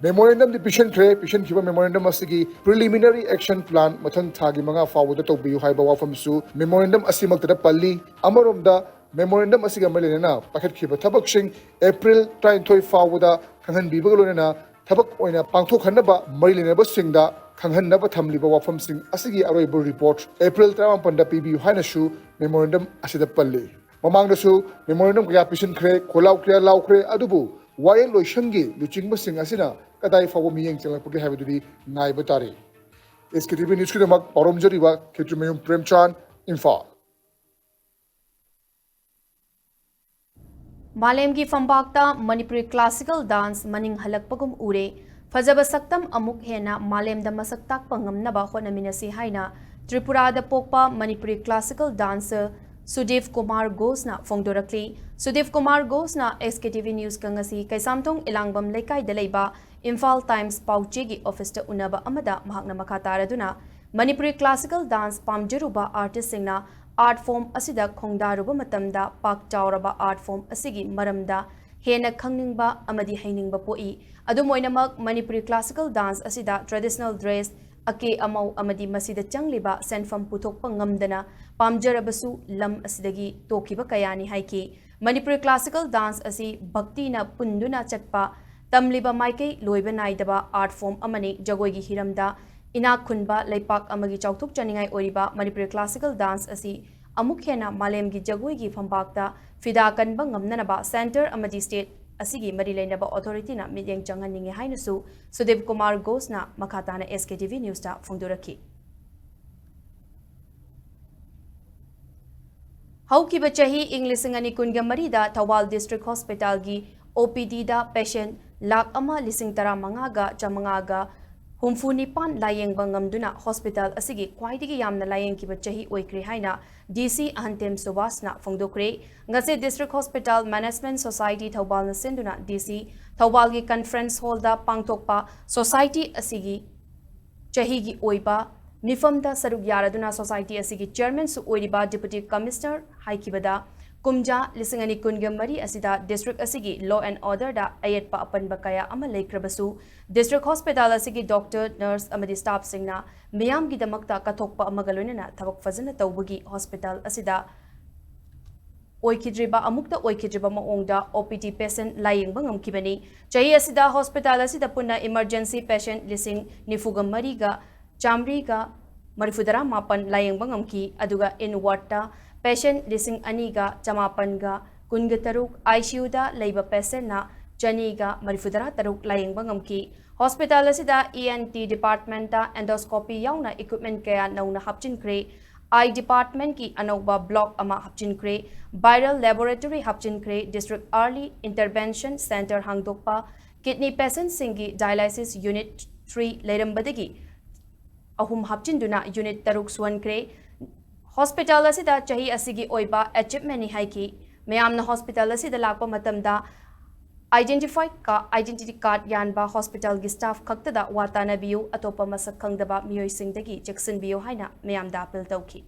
Memorandumꯗꯤ ꯄꯤꯁꯤꯟꯈ꯭ꯔꯦ꯫ ꯄꯤꯁꯤꯟꯈꯤꯕ memorandum ꯑꯁꯤꯒꯤ preliminary action plan ꯃꯊꯪ ꯊꯥꯒꯤ ꯃꯉꯥ ꯐꯥꯎꯕꯗ ꯇꯧꯕꯤꯌꯨ ꯍꯥꯏꯕ ꯋꯥꯐꯝꯁꯨ memorandum ꯑꯁꯤꯃꯛꯇꯗ ꯄꯜꯂꯤ꯫ ꯑꯃꯔꯣꯝꯗ memorandum ꯑꯁꯤꯒ ꯃꯔꯤ ꯂꯩꯅꯅ ꯄꯥꯏꯈꯠꯈꯤꯕ ꯊꯕꯛꯁꯤꯡ April ꯇꯔꯥꯅꯤꯊꯣꯏ ꯐꯥꯎꯕꯗ ꯈꯪꯍꯟꯕꯤꯕꯒ ꯂꯣꯏꯅꯅ ꯊꯕꯛ ꯑꯣꯏꯅ ꯄꯥꯡꯊꯣꯛꯍꯟꯅꯕ ꯃꯔꯤ ꯂꯩꯅꯕꯁꯤꯡꯗ ꯈꯪꯍꯟꯅꯕ ꯊꯝꯂꯤꯕ ꯋꯥꯐꯝꯁꯤꯡ ꯑꯁꯤꯒꯤ ꯑꯔꯣꯏꯕ report April ꯇꯔꯥꯃꯥꯄꯟꯗ ꯄꯤꯕꯤꯌꯨ ꯍꯥꯏꯅꯁꯨ memorandum ꯑꯁꯤꯗ ꯄꯜꯂꯤ꯫ ꯃꯃꯥꯡꯗꯁꯨ memorandum ꯀꯌꯥ ꯄꯤꯁꯤꯟꯈ꯭ꯔꯦ, ꯈꯣꯜꯂꯥꯎ ꯀꯌꯥ ꯂꯥꯎꯈ꯭ꯔꯦ, ꯑꯗꯨꯕꯨ ꯋꯥꯌꯦꯜ ꯂꯣꯏꯁꯪꯒꯤ ꯂꯨꯆꯤꯡꯕꯁꯤꯡ ꯑꯁꯤꯅ ꯀꯗꯥꯏ ꯐꯥꯎꯕ ꯃꯤꯠꯌꯦꯡ ꯆꯪꯂꯛꯄꯒꯦ ꯍꯥꯏꯕꯗꯨꯗꯤ ꯉꯥꯏꯕ ꯇꯥꯔꯤ꯫ SKTV Newsꯀꯤꯗꯃꯛ ꯄꯥꯎꯔꯝꯖꯔꯤꯕ ꯈꯦꯇ꯭ꯔꯤꯃꯌꯨꯝ ꯄ꯭ꯔꯦꯝꯆꯥꯟ, ꯏꯝꯐꯥꯜ꯫ ꯃꯥꯂꯦꯝꯒꯤ ꯐꯝꯕꯥꯛꯇ ꯃꯅꯤꯄꯨꯔꯤ classical dance ꯃꯅꯤꯡ ꯍꯜꯂꯛꯄꯒꯨꯝ ꯎꯔꯦ꯫ ꯐꯖꯕ ꯁꯛꯇꯝ ꯑꯃꯨꯛ ꯍꯦꯟꯅ ꯃꯥꯂꯦꯝꯗ ꯃꯁꯛ ꯇꯥꯛꯄ ꯉꯝꯅꯕ ꯍꯣꯠꯅꯃꯤꯟꯅꯁꯤ ꯍꯥꯏꯅ ꯇ꯭ꯔꯤꯄꯨꯔꯥꯗ ꯄꯣꯛꯄ Manipuri classical dancer ꯁꯨꯗꯤꯞ Kumar ꯘꯣꯁꯅ ꯐꯣꯡꯗꯣꯔꯛꯂꯤ꯫ ꯁꯨꯗꯤꯞ Kumar ꯘꯣꯁꯅ SKTV Newsꯀ ꯉꯁꯤ ꯀꯩꯁꯥꯝꯊꯣꯡ ꯏꯂꯥꯡꯕꯝ ꯂꯩꯀꯥꯏꯗ ꯂꯩꯕ ꯏꯝꯐꯥꯜ ꯇꯥꯏꯝꯁ ꯄꯥꯎꯆꯦꯒꯤ ꯑꯣꯐꯤꯁꯇ ꯎꯅꯕ ꯑꯃꯗ ꯃꯍꯥꯛꯅ ꯃꯈꯥ ꯇꯥꯔꯗꯨꯅ Manipuri classical dance ꯄꯥꯝꯖꯔꯨꯕ artistꯁꯤꯡꯅ art form ꯑꯁꯤꯗ ꯈꯣꯡꯗꯥꯔꯨꯕ ꯃꯇꯝꯗ ꯄꯥꯛ ꯆꯥꯎꯔꯕ art form ꯑꯁꯤꯒꯤ ꯃꯔꯝꯗ ꯍꯦꯟꯅ ꯈꯪꯅꯤꯡꯕ ꯑꯃꯗꯤ ꯍꯩꯅꯤꯡꯕ ꯄꯣꯛꯏ꯫ ꯑꯗꯨꯝ ꯑꯣꯏꯅꯃꯛ, ꯃꯅꯤꯄꯨꯔꯤ classical dance ꯑꯁꯤꯗ traditional dress, ꯑꯀꯦ ꯑꯃꯧ ꯑꯃꯗꯤ ꯃꯁꯤꯗ ꯆꯪꯂꯤꯕ ꯁꯦꯟꯐꯝ ꯄꯨꯊꯣꯛꯄ ꯉꯝꯗꯅ ꯄꯥꯝꯖꯔꯕꯁꯨ ꯂꯝ ꯑꯁꯤꯗꯒꯤ ꯇꯣꯛꯈꯤꯕ ꯀꯌꯥꯅꯤ ꯍꯥꯏꯈꯤ꯫ ꯃꯅꯤꯄꯨꯔꯤ classical dance ꯑꯁꯤ ꯚꯛꯇꯤꯅ ꯄꯨꯟꯗꯨꯅ ꯆꯠꯄ, ꯇꯝꯂꯤꯕ ꯃꯥꯏꯀꯩ ꯂꯣꯏꯕ ꯅꯥꯏꯗꯕ art form ꯑꯃꯅꯤ꯫ ꯖꯒꯣꯏꯒꯤ ꯍꯤꯔꯝꯗ ꯏꯅꯥꯛ ꯈꯨꯟꯕ ꯂꯩꯄꯥꯛ ꯑꯃꯒꯤ ꯆꯥꯎꯊꯣꯛꯆꯅꯤꯡꯉꯥꯏ ꯑꯣꯏꯔꯤꯕ ꯃꯅꯤꯄꯨꯔꯤ classical dance ꯑꯁꯤ ꯑꯃꯨꯛ ꯍꯦꯟꯅ ꯃꯥꯂꯦꯝꯒꯤ ꯖꯒꯣꯏꯒꯤ ꯐꯝꯄꯥꯛꯇ ꯐꯤꯗꯥ ꯀꯟꯕ ꯉꯝꯅꯅꯕ centre ꯑꯃꯗꯤ state ꯑꯁꯤꯒꯤ ꯃꯔꯤ ꯂꯩꯅꯕ authorityꯅ ꯃꯤꯠꯌꯦꯡ ꯆꯪꯍꯟꯅꯤꯡꯉꯤ ꯍꯥꯏꯅꯁꯨ ꯁꯨꯗꯤꯞ ꯀꯨꯃꯥꯔ ꯘꯣꯁꯅ ꯃꯈꯥ ꯇꯥꯅ SKTV Newsꯇ ꯐꯣꯡꯗꯣꯔꯛꯈꯤ꯫ ꯍꯧꯈꯤꯕ ꯆꯍꯤ ꯏꯪ ꯂꯤꯁꯤꯡ ꯑꯅꯤ ꯀꯨꯟꯒ ꯃꯔꯤꯗ ꯊꯧꯕꯥꯜ District Hospitalꯒꯤ OPDꯗ patient ꯂꯥꯈ ꯑꯃ ꯂꯤꯁꯤꯡ ꯇꯔꯥꯃꯉꯥꯒ ꯆꯥꯃꯉꯥꯒ ꯍꯨꯝꯐꯨ ꯅꯤꯄꯥꯟ ꯂꯥꯌꯦꯡꯕ ꯉꯝꯗꯨꯅ hospital ꯑꯁꯤꯒꯤ ꯈ꯭ꯋꯥꯏꯗꯒꯤ ꯌꯥꯝꯅ ꯂꯥꯌꯦꯡꯈꯤꯕ ꯆꯍꯤ ꯑꯣꯏꯈ꯭ꯔꯦ ꯍꯥꯏꯅ DC ꯑꯍꯟꯇꯦꯝ ꯁꯨꯕꯥꯁꯅ ꯐꯣꯡꯗꯣꯛꯈ꯭ꯔꯦ꯫ ꯉꯁꯤ District Hospital Management Society ꯊꯧꯕꯥꯜꯅ ꯁꯤꯟꯗꯨꯅ DC ꯊꯧꯕꯥꯜꯒꯤ conference hallꯗ ꯄꯥꯡꯊꯣꯛꯄ society ꯑꯁꯤꯒꯤ ꯆꯍꯤꯒꯤ ꯑꯣꯏꯕ ꯃꯤꯐꯝꯗ ꯁꯔꯨꯛ ꯌꯥꯔꯗꯨꯅ society ꯑꯁꯤꯒꯤ chairmanꯁꯨ ꯑꯣꯏꯔꯤꯕ Deputy Commissioner ꯍꯥꯏꯈꯤꯕꯗ, ꯀꯨꯝꯖꯥ ꯂꯤꯁꯤꯡ ꯑꯅꯤ ꯀꯨꯟꯒ ꯃꯔꯤ ꯑꯁꯤꯗ district ꯑꯁꯤꯒꯤ law and orderꯗ ꯑꯌꯦꯠꯄ ꯑꯄꯟꯕ ꯀꯌꯥ ꯑꯃ ꯂꯩꯈ꯭ꯔꯕꯁꯨ, District Hospital ꯑꯁꯤꯒꯤ doctor, nurse ꯑꯃꯗꯤ staffꯁꯤꯡꯅ ꯃꯤꯌꯥꯝꯒꯤꯗꯃꯛꯇ ꯀꯠꯊꯣꯛꯄ ꯑꯃꯒ ꯂꯣꯏꯅꯅ ꯊꯕꯛ ꯐꯖꯅ ꯇꯧꯕꯒꯤ hospital ꯑꯁꯤꯗ ꯑꯣꯏꯈꯤꯗ꯭ꯔꯤꯕ, ꯑꯃꯨꯛꯇ ꯑꯣꯏꯈꯤꯗ꯭ꯔꯤꯕ ꯃꯑꯣꯡꯗ OPD patient ꯂꯥꯌꯦꯡꯕ ꯉꯝꯈꯤꯕꯅꯤ꯫ ꯆꯍꯤ ꯑꯁꯤꯗ hospital ꯑꯁꯤꯗ ꯄꯨꯟꯅ emergency patient ꯂꯤꯁꯤꯡ ꯅꯤꯐꯨꯒ ꯃꯔꯤꯒ ꯆꯥꯃꯔꯤꯒ ꯃꯔꯤꯐꯨꯇꯔꯥ ꯃꯥꯄꯟ ꯂꯥꯌꯦꯡꯕ ꯉꯝꯈꯤ, ꯑꯗꯨꯒ in wardꯇ patient ꯂꯤꯁꯤꯡ ꯑꯅꯤꯒ ꯆꯃꯥꯄꯟꯒ ꯀꯨꯟꯒ ꯇꯔꯨꯛ, ICUꯗ ꯂꯩꯕ patientꯅ ꯆꯅꯤꯒ ꯃꯔꯤꯐꯨꯇꯔꯥ ꯇꯔꯨꯛ ꯂꯥꯌꯦꯡꯕ ꯉꯝꯈꯤ꯫ Hospital ꯑꯁꯤꯗ ENT departmentꯇ endoscopy ꯌꯥꯎꯅ equipment ꯀꯌꯥ ꯅꯧꯅ ꯍꯥꯞꯆꯤꯟꯈ꯭ꯔꯦ꯫ Eye departmentꯀꯤ ꯑꯅꯧꯕ block ꯑꯃ ꯍꯥꯞꯆꯤꯟꯈ꯭ꯔꯦ꯫ Viral laboratory ꯍꯥꯞꯆꯤꯟꯈ꯭ꯔꯦ꯫ District Early Intervention Centre ꯍꯥꯡꯗꯣꯛꯄ꯫ Kidney patientꯁꯤꯡꯒꯤ dialysis unit three ꯂꯩꯔꯝꯕꯗꯒꯤ ꯑꯍꯨꯝ ꯍꯥꯞꯆꯤꯟꯗꯨꯅ unit ꯇꯔꯨꯛ ꯁꯨꯍꯟꯈ꯭ꯔꯦ꯫ ꯍꯣꯁꯄꯤꯇꯥꯜ ꯑꯁꯤꯗ ꯆꯍꯤ ꯑꯁꯤꯒꯤ ꯑꯣꯏꯕ ꯑꯦꯆꯤꯞꯃꯦꯟꯅꯤ ꯍꯥꯏꯈꯤ꯫ ꯃꯌꯥꯝꯅ ꯍꯣꯁꯄꯤꯇꯥꯜ ꯑꯁꯤꯗ ꯂꯥꯛꯄ ꯃꯇꯝꯗ identify card, identity card ꯌꯥꯟꯕ ꯍꯣꯁꯄꯤꯇꯥꯜꯒꯤ ꯁ꯭ꯇꯥꯐ ꯈꯛꯇꯗ ꯋꯥ ꯇꯥꯅꯕꯤꯌꯨ, ꯑꯇꯣꯞꯄ ꯃꯁꯛ ꯈꯪꯗꯕ ꯃꯤꯑꯣꯏꯁꯤꯡꯗꯒꯤ ꯆꯦꯛꯁꯤꯟꯕꯤꯌꯨ ꯍꯥꯏꯅ ꯃꯌꯥꯝꯗ ꯑꯄꯤꯜ ꯇꯧꯈꯤ꯫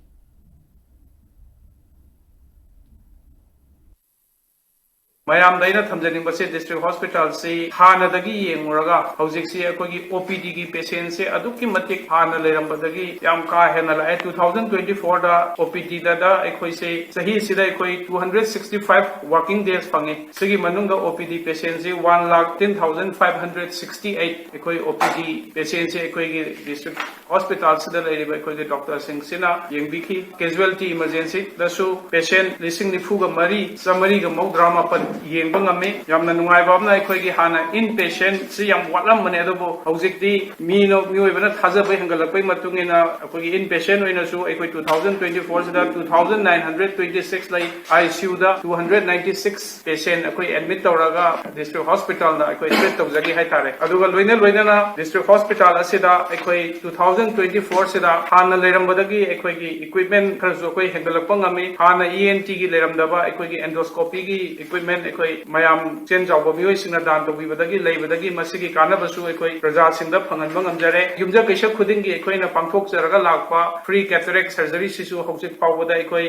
ꯃꯌꯥꯝꯗ ꯑꯩꯅ ꯊꯝꯖꯅꯤꯡꯕꯁꯦ, ꯗꯤꯁꯇ꯭ꯔꯤꯛ ꯍꯣꯁꯄꯤꯇꯥꯜꯁꯤ ꯍꯥꯟꯅꯗꯒꯤ ꯌꯦꯡꯉꯨꯔꯒ ꯍꯧꯖꯤꯛꯁꯤ ꯑꯩꯈꯣꯏꯒꯤ OPDꯒꯤ patientꯁꯦ ꯑꯗꯨꯛꯀꯤ ꯃꯇꯤꯛ ꯍꯥꯟꯅ ꯂꯩꯔꯝꯕꯗꯒꯤ ꯌꯥꯝ ꯀꯥ ꯍꯦꯟꯅ ꯂꯥꯛꯑꯦ꯫ Two thousand twenty fourꯗ OPDꯗ ꯑꯩꯈꯣꯏꯁꯦ ꯆꯍꯤꯁꯤꯗ ꯑꯩꯈꯣꯏ two hundred sixty five working days ꯐꯪꯉꯤ꯫ ꯁꯤꯒꯤ ꯃꯅꯨꯡꯗ OPD patientꯁꯤ one lakh ten thousand five hundred sixty eight ꯑꯩꯈꯣꯏ OPD patientꯁꯤ ꯑꯩꯈꯣꯏꯒꯤ ꯗꯤꯁꯇ꯭ꯔꯤꯛ ꯍꯣꯁꯄꯤꯇꯥꯜꯁꯤꯗ ꯂꯩꯔꯤꯕ ꯑꯩꯈꯣꯏꯒꯤ ꯗꯣꯛꯇꯔꯁꯤꯡꯁꯤꯅ ꯌꯦꯡꯕꯤꯈꯤ꯫ Casualty emergencyꯗꯁꯨ patient ꯂꯤꯁꯤꯡ ꯅꯤꯐꯨꯒ ꯃꯔꯤ ꯆꯥꯃꯔꯤꯒ ꯃꯧꯗ꯭ꯔꯥ ꯃꯥꯄꯟ ꯌꯦꯡꯕ ꯉꯝꯃꯤ꯫ ꯌꯥꯝꯅ ꯅꯨꯡꯉꯥꯏꯕ ꯑꯃꯅ, ꯑꯩꯈꯣꯏꯒꯤ ꯍꯥꯟꯅ inpatientꯁꯤ ꯌꯥꯝ ꯋꯥꯠꯂꯝꯕꯅꯦ, ꯑꯗꯨꯕꯨ ꯍꯧꯖꯤꯛꯇꯤ ꯃꯤꯅ, ꯃꯤꯑꯣꯏꯕꯅ ꯊꯥꯖꯕ ꯍꯦꯟꯒꯠꯂꯛꯄꯒꯤ ꯃꯇꯨꯡ ꯏꯟꯅ ꯑꯩꯈꯣꯏꯒꯤ inpatient ꯑꯣꯏꯅꯁꯨ ꯑꯩꯈꯣꯏ two thousand twenty fourꯁꯤꯗ two thousand nine hundred twenty six ꯂꯩ꯫ ICUꯗ two hundred ninety six patient ꯑꯩꯈꯣꯏ admit ꯇꯧꯔꯒ ꯗꯤꯁꯇ꯭ꯔꯤꯛ ꯍꯣꯁꯄꯤꯇꯥꯜꯗ ꯑꯩꯈꯣꯏ treat ꯇꯧꯖꯈꯤ ꯍꯥꯏꯇꯥꯔꯦ꯫ ꯑꯗꯨꯒ ꯂꯣꯏꯅ ꯂꯣꯏꯅꯅ ꯗꯤꯁꯇ꯭ꯔꯤꯛ ꯍꯣꯁꯄꯤꯇꯥꯜ ꯑꯁꯤꯗ ꯑꯩꯈꯣꯏ two thousand twenty fourꯁꯤꯗ ꯍꯥꯟꯅ ꯂꯩꯔꯝꯕꯗꯒꯤ ꯑꯩꯈꯣꯏꯒꯤ equipment ꯈꯔꯁꯨ ꯑꯩꯈꯣꯏ ꯍꯦꯟꯒꯠꯂꯛꯄ ꯉꯝꯃꯤ꯫ ꯍꯥꯟꯅ ENTꯒꯤ ꯂꯩꯔꯝꯗꯕ ꯑꯩꯈꯣꯏꯒꯤ endoscopyꯒꯤ equipment ꯑꯩꯈꯣꯏ ꯃꯌꯥꯝ ꯆꯦꯟ ꯆꯥꯎꯕ ꯃꯤꯑꯣꯏꯁꯤꯡꯅ ꯗꯥꯟ ꯇꯧꯕꯤꯕꯗꯒꯤ ꯂꯩꯕꯗꯒꯤ ꯃꯁꯤꯒꯤ ꯀꯥꯟꯅꯕꯁꯨ ꯑꯩꯈꯣꯏ ꯄ꯭ꯔꯖꯥꯁꯤꯡꯗ ꯐꯪꯍꯟꯕ ꯉꯝꯖꯔꯦ꯫ ꯌꯨꯝꯖꯀꯩꯁ ꯈꯨꯗꯤꯡꯒꯤ ꯑꯩꯈꯣꯏꯅ ꯄꯥꯡꯊꯣꯛꯆꯔꯒ ꯂꯥꯛꯄ free cataract surgeryꯁꯤꯁꯨ ꯍꯧꯖꯤꯛ ꯐꯥꯎꯕꯗ ꯑꯩꯈꯣꯏ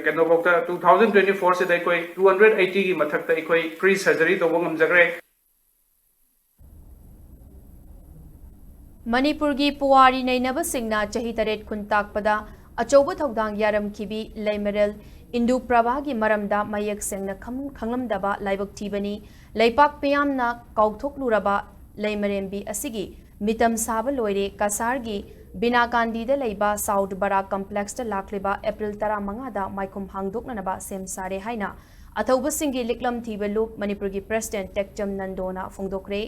ꯀꯩꯅꯣꯐꯥꯎꯗ two thousand twenty fourꯁꯤꯗ ꯑꯩꯈꯣꯏ two hundred eightyꯒꯤ ꯃꯊꯛꯇ ꯑꯩꯈꯣꯏ free surgery ꯇꯧꯕ ꯉꯝꯖꯈ꯭ꯔꯦ꯫ ꯃꯅꯤꯄꯨꯔꯒꯤ ꯄꯨꯋꯥꯔꯤ ꯅꯩꯅꯕꯁꯤꯡꯅ ꯆꯍꯤ ꯇꯔꯦꯠ ꯈꯨꯟꯇꯥꯛꯄꯗ ꯑꯆꯧꯕ ꯊꯧꯗꯥꯡ ꯌꯥꯔꯝꯈꯤꯕꯤ ꯂꯩꯃꯔꯦꯜ ꯏꯟꯗꯨ ꯄ꯭ꯔꯚꯥꯒꯤ ꯃꯔꯝꯗ ꯃꯌꯦꯛ ꯁꯦꯡꯅ ꯈꯪ-, ꯈꯪꯂꯝꯗꯕ ꯂꯥꯏꯕꯛ ꯊꯤꯕꯅꯤ꯫ ꯂꯩꯄꯥꯛ ꯃꯤꯌꯥꯝꯅ ꯀꯥꯎꯊꯣꯛꯂꯨꯔꯕ ꯂꯩꯃꯔꯦꯝꯕꯤ ꯑꯁꯤꯒꯤ ꯃꯤꯇꯝ ꯁꯥꯕ ꯂꯣꯏꯔꯦ꯫ ꯀꯁꯥꯔꯒꯤ ꯕꯤꯅꯥꯀꯥꯟꯗꯤꯗ ꯂꯩꯕ South Bara Complexꯇ ꯂꯥꯛꯂꯤꯕ April ꯇꯔꯥꯃꯉꯥꯗ ꯃꯥꯏꯈꯨꯝ ꯍꯥꯡꯗꯣꯛꯅꯅꯕ ꯁꯦꯝ ꯁꯥꯔꯦ ꯍꯥꯏꯅ ꯑꯊꯧꯕꯁꯤꯡꯒꯤ ꯂꯤꯛꯂꯝ ꯊꯤꯕ ꯂꯨꯞ ꯃꯅꯤꯄꯨꯔꯒꯤ President ꯇꯦꯛꯆꯝ ꯅꯟꯗꯣꯅ ꯐꯣꯡꯗꯣꯛꯈ꯭ꯔꯦ꯫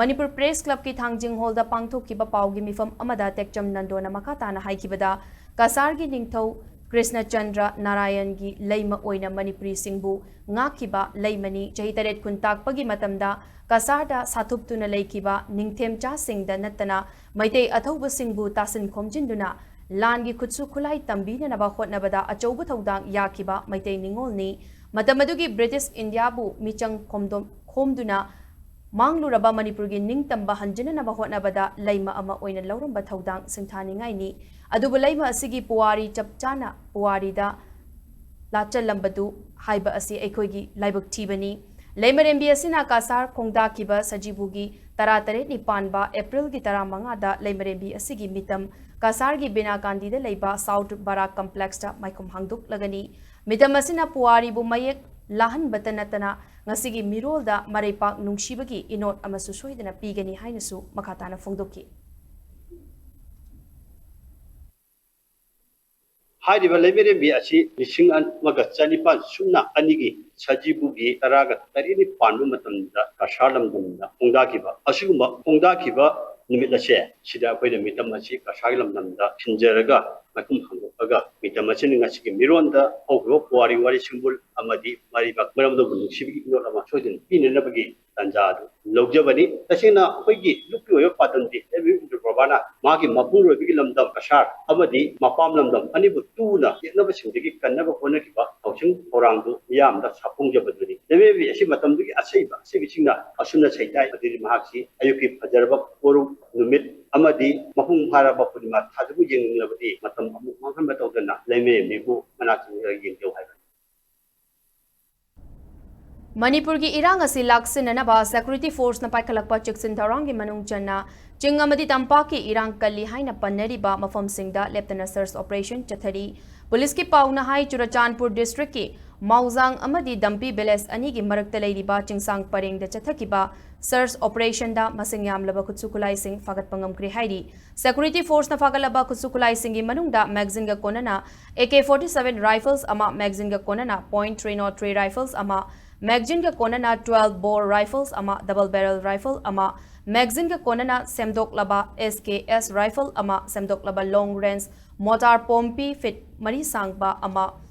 ꯃꯅꯤꯄꯨꯔ Press Clubꯀꯤ ꯊꯥꯡꯖꯤꯡ ꯍꯣꯜꯗ ꯄꯥꯡꯊꯣꯛꯈꯤꯕ ꯄꯥꯎꯒꯤ ꯃꯤꯐꯝ ꯑꯃꯗ ꯇꯦꯛꯆꯝ ꯅꯟꯗꯣꯅ ꯃꯈꯥ ꯇꯥꯅ ꯍꯥꯏꯈꯤꯕꯗ, ꯀꯁꯥꯔꯒꯤ ꯅꯤꯡꯊꯧ ꯀ꯭ꯔꯤꯁꯅꯆꯟꯗ꯭ꯔ ꯅꯥꯔꯥꯌꯟꯒꯤ ꯂꯩꯃ ꯑꯣꯏꯅ ꯃꯅꯤꯄꯨꯔꯤꯁꯤꯡꯕꯨ ꯉꯥꯛꯈꯤꯕ ꯂꯩꯃꯅꯤ꯫ ꯆꯍꯤ ꯇꯔꯦꯠ ꯈꯨꯟꯇꯥꯛꯄꯒꯤ ꯃꯇꯝꯗ ꯀꯁꯥꯔꯗ ꯁꯥꯊꯨꯞꯇꯨꯅ ꯂꯩꯈꯤꯕ ꯅꯤꯡꯊꯦꯝꯆꯥꯁꯤꯡꯗ ꯅꯠꯇꯅ ꯃꯩꯇꯩ ꯑꯊꯧꯕꯁꯤꯡꯕꯨ ꯇꯥꯁꯤꯟ ꯈꯣꯝꯖꯤꯟꯗꯨꯅ ꯂꯥꯟꯒꯤ ꯈꯨꯠꯁꯨ ꯈꯨꯠꯂꯥꯏ ꯇꯝꯕꯤꯅꯅꯕ ꯍꯣꯠꯅꯕꯗ ꯑꯆꯧꯕ ꯊꯧꯗꯥꯡ ꯌꯥꯈꯤꯕ ꯃꯩꯇꯩ ꯅꯤꯉꯣꯜꯅꯤ꯫ ꯃꯇꯝ ꯑꯗꯨꯒꯤ ꯕ꯭ꯔꯤꯇꯤꯁ ꯏꯟꯗꯤꯌꯥꯕꯨ ꯃꯤꯆꯪ ꯈꯣꯝꯗꯣꯝ-, ꯈꯣꯝꯗꯨꯅ ꯃꯥꯡꯂꯨꯔꯕ ꯃꯅꯤꯄꯨꯔꯒꯤ ꯅꯤꯡꯇꯝꯕ ꯍꯟꯖꯤꯟꯅꯅꯕ ꯍꯣꯠꯅꯕꯗ ꯂꯩꯃ ꯑꯃ ꯑꯣꯏꯅ ꯂꯧꯔꯝꯕ ꯊꯧꯗꯥꯡ ꯁꯤꯡꯊꯥꯅꯤꯡꯉꯥꯏꯅꯤ꯫ ꯑꯗꯨꯕꯨ ꯂꯩꯃ ꯑꯁꯤꯒꯤ ꯄꯨꯋꯥꯔꯤ ꯆꯞ ꯆꯥꯅ ꯄꯨꯋꯥꯔꯤꯗ ꯂꯥꯠꯆꯜꯂꯝꯕꯗꯨ ꯍꯥꯏꯕ ꯑꯁꯤ ꯑꯩꯈꯣꯏꯒꯤ ꯂꯥꯏꯕꯛ ꯊꯤꯕꯅꯤ꯫ ꯂꯩꯃꯔꯦꯝꯕꯤ ꯑꯁꯤꯅ ꯀꯁꯥꯔ ꯈꯣꯡꯗꯥꯈꯤꯕ ꯁꯖꯤꯕꯨꯒꯤ ꯇꯔꯥꯇꯔꯦꯠꯅꯤ ꯄꯥꯟꯕ ꯑꯦꯄ꯭ꯔꯤꯜꯒꯤ ꯇꯔꯥꯃꯉꯥꯗ ꯂꯩꯃꯔꯦꯝꯕꯤ ꯑꯁꯤꯒꯤ ꯃꯤꯇꯝ ꯀꯁꯥꯔꯒꯤ ꯕꯤꯅꯥꯀꯥꯟꯗꯤꯗ ꯂꯩꯕ ꯁꯥꯎꯠ ꯕꯔꯥꯛ ꯀꯝꯄ꯭ꯂꯦꯛꯁꯇ ꯃꯥꯏꯈꯨꯝ ꯍꯥꯡꯗꯣꯛꯂꯒꯅꯤ꯫ ꯃꯤꯇꯝ ꯑꯁꯤꯅ ꯄꯨꯋꯥꯔꯤꯕꯨ ꯃꯌꯦꯛ ꯂꯥꯍꯟꯕꯇ ꯅꯠꯇꯅ ꯉꯁꯤꯒꯤ ꯃꯤꯔꯣꯜꯗ ꯃꯔꯩꯄꯥꯛ ꯅꯨꯡꯁꯤꯕꯒꯤ ꯏꯅꯣꯠ ꯑꯃꯁꯨ ꯁꯣꯏꯗꯅ ꯄꯤꯒꯅꯤ ꯍꯥꯏꯅꯁꯨ ꯃꯈꯥ ꯇꯥꯅ ꯐꯣꯡꯗꯣꯛꯈꯤ꯫ ꯍꯥꯏꯔꯤꯕ ꯂꯩꯃꯔꯦꯝꯕꯤ ꯑꯁꯤ ꯂꯤꯁꯤꯡ ꯑꯃꯒ ꯆꯅꯤꯄꯥꯟ ꯁꯨꯞꯅ ꯑꯅꯤꯒꯤ ꯁꯖꯤꯕꯨꯒꯤ ꯇꯔꯥꯒ ꯇꯔꯦꯠꯅꯤ ꯄꯥꯟꯕ ꯃꯇꯝꯗ ꯀꯁꯥꯔ ꯂꯝꯗꯝꯗ ꯈꯣꯡꯗꯥꯈꯤꯕ, ꯑꯁꯤꯒꯨꯝꯕ ꯈꯣꯡꯗꯥꯈꯤꯕ ꯅꯨꯃꯤꯠ ꯑꯁꯦ, ꯁꯤꯗ ꯑꯩꯈꯣꯏꯅ ꯃꯤꯇꯝ ꯑꯁꯤ ꯀꯁꯥꯔꯒꯤ ꯂꯝꯗꯝꯗ ꯊꯤꯟꯖꯔꯒ ꯃꯥꯏꯈꯨꯝ ꯍꯥꯡꯗꯣꯛꯂꯒ ꯃꯤꯇꯝ ꯑꯁꯤꯅ ꯉꯁꯤꯒꯤ ꯃꯤꯔꯣꯟꯗ ꯍꯧꯈꯤꯕ ꯄꯨꯋꯥꯔꯤ ꯋꯥꯔꯤ ꯁꯤꯡꯕꯨꯜ ꯑꯃꯗꯤ ꯃꯔꯩꯕꯥꯛ ꯃꯔꯝꯗꯕꯨ ꯅꯨꯡꯁꯤꯕꯒꯤ ꯏꯅꯣꯠ ꯑꯃ ꯁꯣꯏꯗꯅ ꯄꯤꯅꯅꯕꯒꯤ ꯇꯥꯟꯖꯥ ꯑꯗꯨ ꯂꯧꯖꯕꯅꯤ꯫ ꯇꯁꯦꯡꯅ ꯑꯩꯈꯣꯏꯒꯤ ꯂꯨꯞꯀꯤ ꯑꯣꯏꯕ ꯄꯥꯟꯗꯝꯗꯤ ꯑꯦꯝ ꯌꯨ ꯏꯟꯗ꯭ꯔ ꯄ꯭ꯔꯚꯥꯅ ꯃꯥꯒꯤ ꯃꯄꯨꯔꯣꯏꯕꯒꯤ ꯂꯝꯗꯝ ꯀꯁꯥꯔ ꯑꯃꯗꯤ ꯃꯄꯥꯝ ꯂꯝꯗꯝ ꯑꯅꯤꯕꯨ ꯇꯨꯅ ꯌꯦꯛꯅꯕꯁꯤꯡꯗꯒꯤ ꯀꯟꯅꯕ ꯍꯣꯠꯅꯈꯤꯕ ꯊꯧꯁꯤꯡ ꯊꯧꯔꯥꯡꯗꯨ ꯃꯤꯌꯥꯝꯗ ꯁꯥꯐꯣꯡꯖꯕꯗꯨꯅꯤ꯫ ꯂꯩꯃꯔꯦꯝꯕꯤ ꯑꯁꯤ ꯃꯇꯝꯗꯨꯒꯤ ꯑꯁꯩꯕ ꯑꯁꯩꯕꯤꯁꯤꯡꯅ ꯑꯁꯨꯝꯅ ꯁꯩꯇꯥꯏ꯫ ꯑꯗꯨꯗꯤ ꯃꯍꯥꯛꯁꯤ ꯑꯌꯨꯛꯀꯤ ꯐꯖꯔꯕ ꯄꯣꯔꯨꯝ ꯅꯨꯃꯤꯠ ꯑꯃꯗꯤ ꯃꯄꯨꯡ ꯐꯥꯔꯕ ꯄꯨꯔꯅꯤꯃꯥ ꯊꯥꯗꯕꯨ ꯌꯦꯡꯅꯤꯡꯂꯕꯗꯤ ꯃꯇꯝ ꯑꯃꯨꯛ ꯃꯥꯡꯍꯟꯕ ꯇꯧꯗꯅ ꯂꯩꯃꯔꯦꯝꯕꯤꯕꯨ ꯃꯅꯥꯛ ꯆꯪꯁꯤꯜꯂꯒ ꯌꯦꯡꯖꯧ ꯍꯥꯏꯕꯅꯤ꯫ ꯃꯅꯤꯄꯨꯔꯒꯤ ꯏꯔꯥꯡ ꯑꯁꯤ ꯂꯥꯛꯁꯤꯟꯅꯅꯕ ꯁꯦꯀ꯭ꯌꯨꯔꯤꯇꯤ ꯐꯣꯔꯁꯅ ꯄꯥꯏꯈꯠꯂꯛꯄ ꯆꯦꯛꯁꯤꯟ ꯊꯧꯔꯥꯡꯒꯤ ꯃꯅꯨꯡ ꯆꯟꯅ ꯆꯤꯡ ꯑꯃꯗꯤ ꯇꯝꯄꯥꯛꯀꯤ ꯏꯔꯥꯡ ꯀꯜꯂꯤ ꯍꯥꯏꯅ ꯄꯟꯅꯔꯤꯕ ꯃꯐꯝꯁꯤꯡꯗ ꯂꯦꯞꯇꯅ ꯁꯔꯆ ꯑꯣꯄꯔꯦꯁꯟ ꯆꯠꯊꯔꯤ꯫ ꯄꯨꯂꯤꯁꯀꯤ ꯄꯥꯎꯅ ꯍꯥꯏ, ꯆꯨꯔꯆꯥꯟꯄꯨꯔ ꯗꯤꯁꯇ꯭ꯔꯤꯛꯀꯤ ꯃꯥꯎꯖꯥꯡ ꯑꯃꯗꯤ ꯗꯝꯄꯤ ꯚꯤꯂꯦꯖ ꯑꯅꯤꯒꯤ ꯃꯔꯛꯇ ꯂꯩꯔꯤꯕ ꯆꯤꯡꯁꯥꯡ ꯄꯔꯦꯡꯗ ꯆꯠꯊꯈꯤꯕ ꯁꯔꯆ ꯑꯣꯄꯔꯦꯁꯟꯗ ꯃꯁꯤꯡ ꯌꯥꯝꯂꯕ ꯈꯨꯠꯁꯨ ꯈꯨꯠꯂꯥꯏꯁꯤꯡ ꯐꯥꯒꯠꯄ ꯉꯝꯈ꯭ꯔꯦ ꯍꯥꯏꯔꯤ꯫ ꯁꯦꯀ꯭ꯌꯨꯔꯤꯇꯤ ꯐꯣꯔꯁꯅ ꯐꯥꯒꯠꯂꯕ ꯈꯨꯠꯁꯨ ꯈꯨꯠꯂꯥꯏꯁꯤꯡꯒꯤ ꯃꯅꯨꯡꯗ ꯃꯦꯒꯖꯤꯟꯒ ꯀꯣꯟꯅꯅ A K forty seven rifles ꯑꯃ, ꯃꯦꯒꯖꯤꯟꯒ ꯀꯣꯟꯅꯅ point three nought three rifles ꯑꯃ, ꯃꯦꯒꯖꯤꯟꯒ ꯀꯣꯟꯅꯅ ꯇ꯭ꯋꯦꯜꯐ ꯕꯣꯔ ꯔꯥꯏꯐꯜꯁ ꯑꯃ, ꯗꯕꯜ ꯕꯦꯔꯦꯜ ꯔꯥꯏꯐꯜ ꯑꯃ, ꯃꯦꯒꯖꯤꯟꯒ ꯀꯣꯟꯅꯅ ꯁꯦꯝꯗꯣꯛꯂꯕ ꯑꯦꯁ ꯀꯦ ꯑꯦꯁ ꯔꯥꯏꯐꯜ ꯑꯃ, ꯁꯦꯝꯗꯣꯛꯂꯕ ꯂꯣꯡ ꯔꯦꯟꯖ ꯃꯣꯇꯥꯔ ꯄꯣꯝꯄꯤ ꯐꯤꯠ ꯃꯔꯤ ꯁꯥꯡꯕ ꯑꯃ,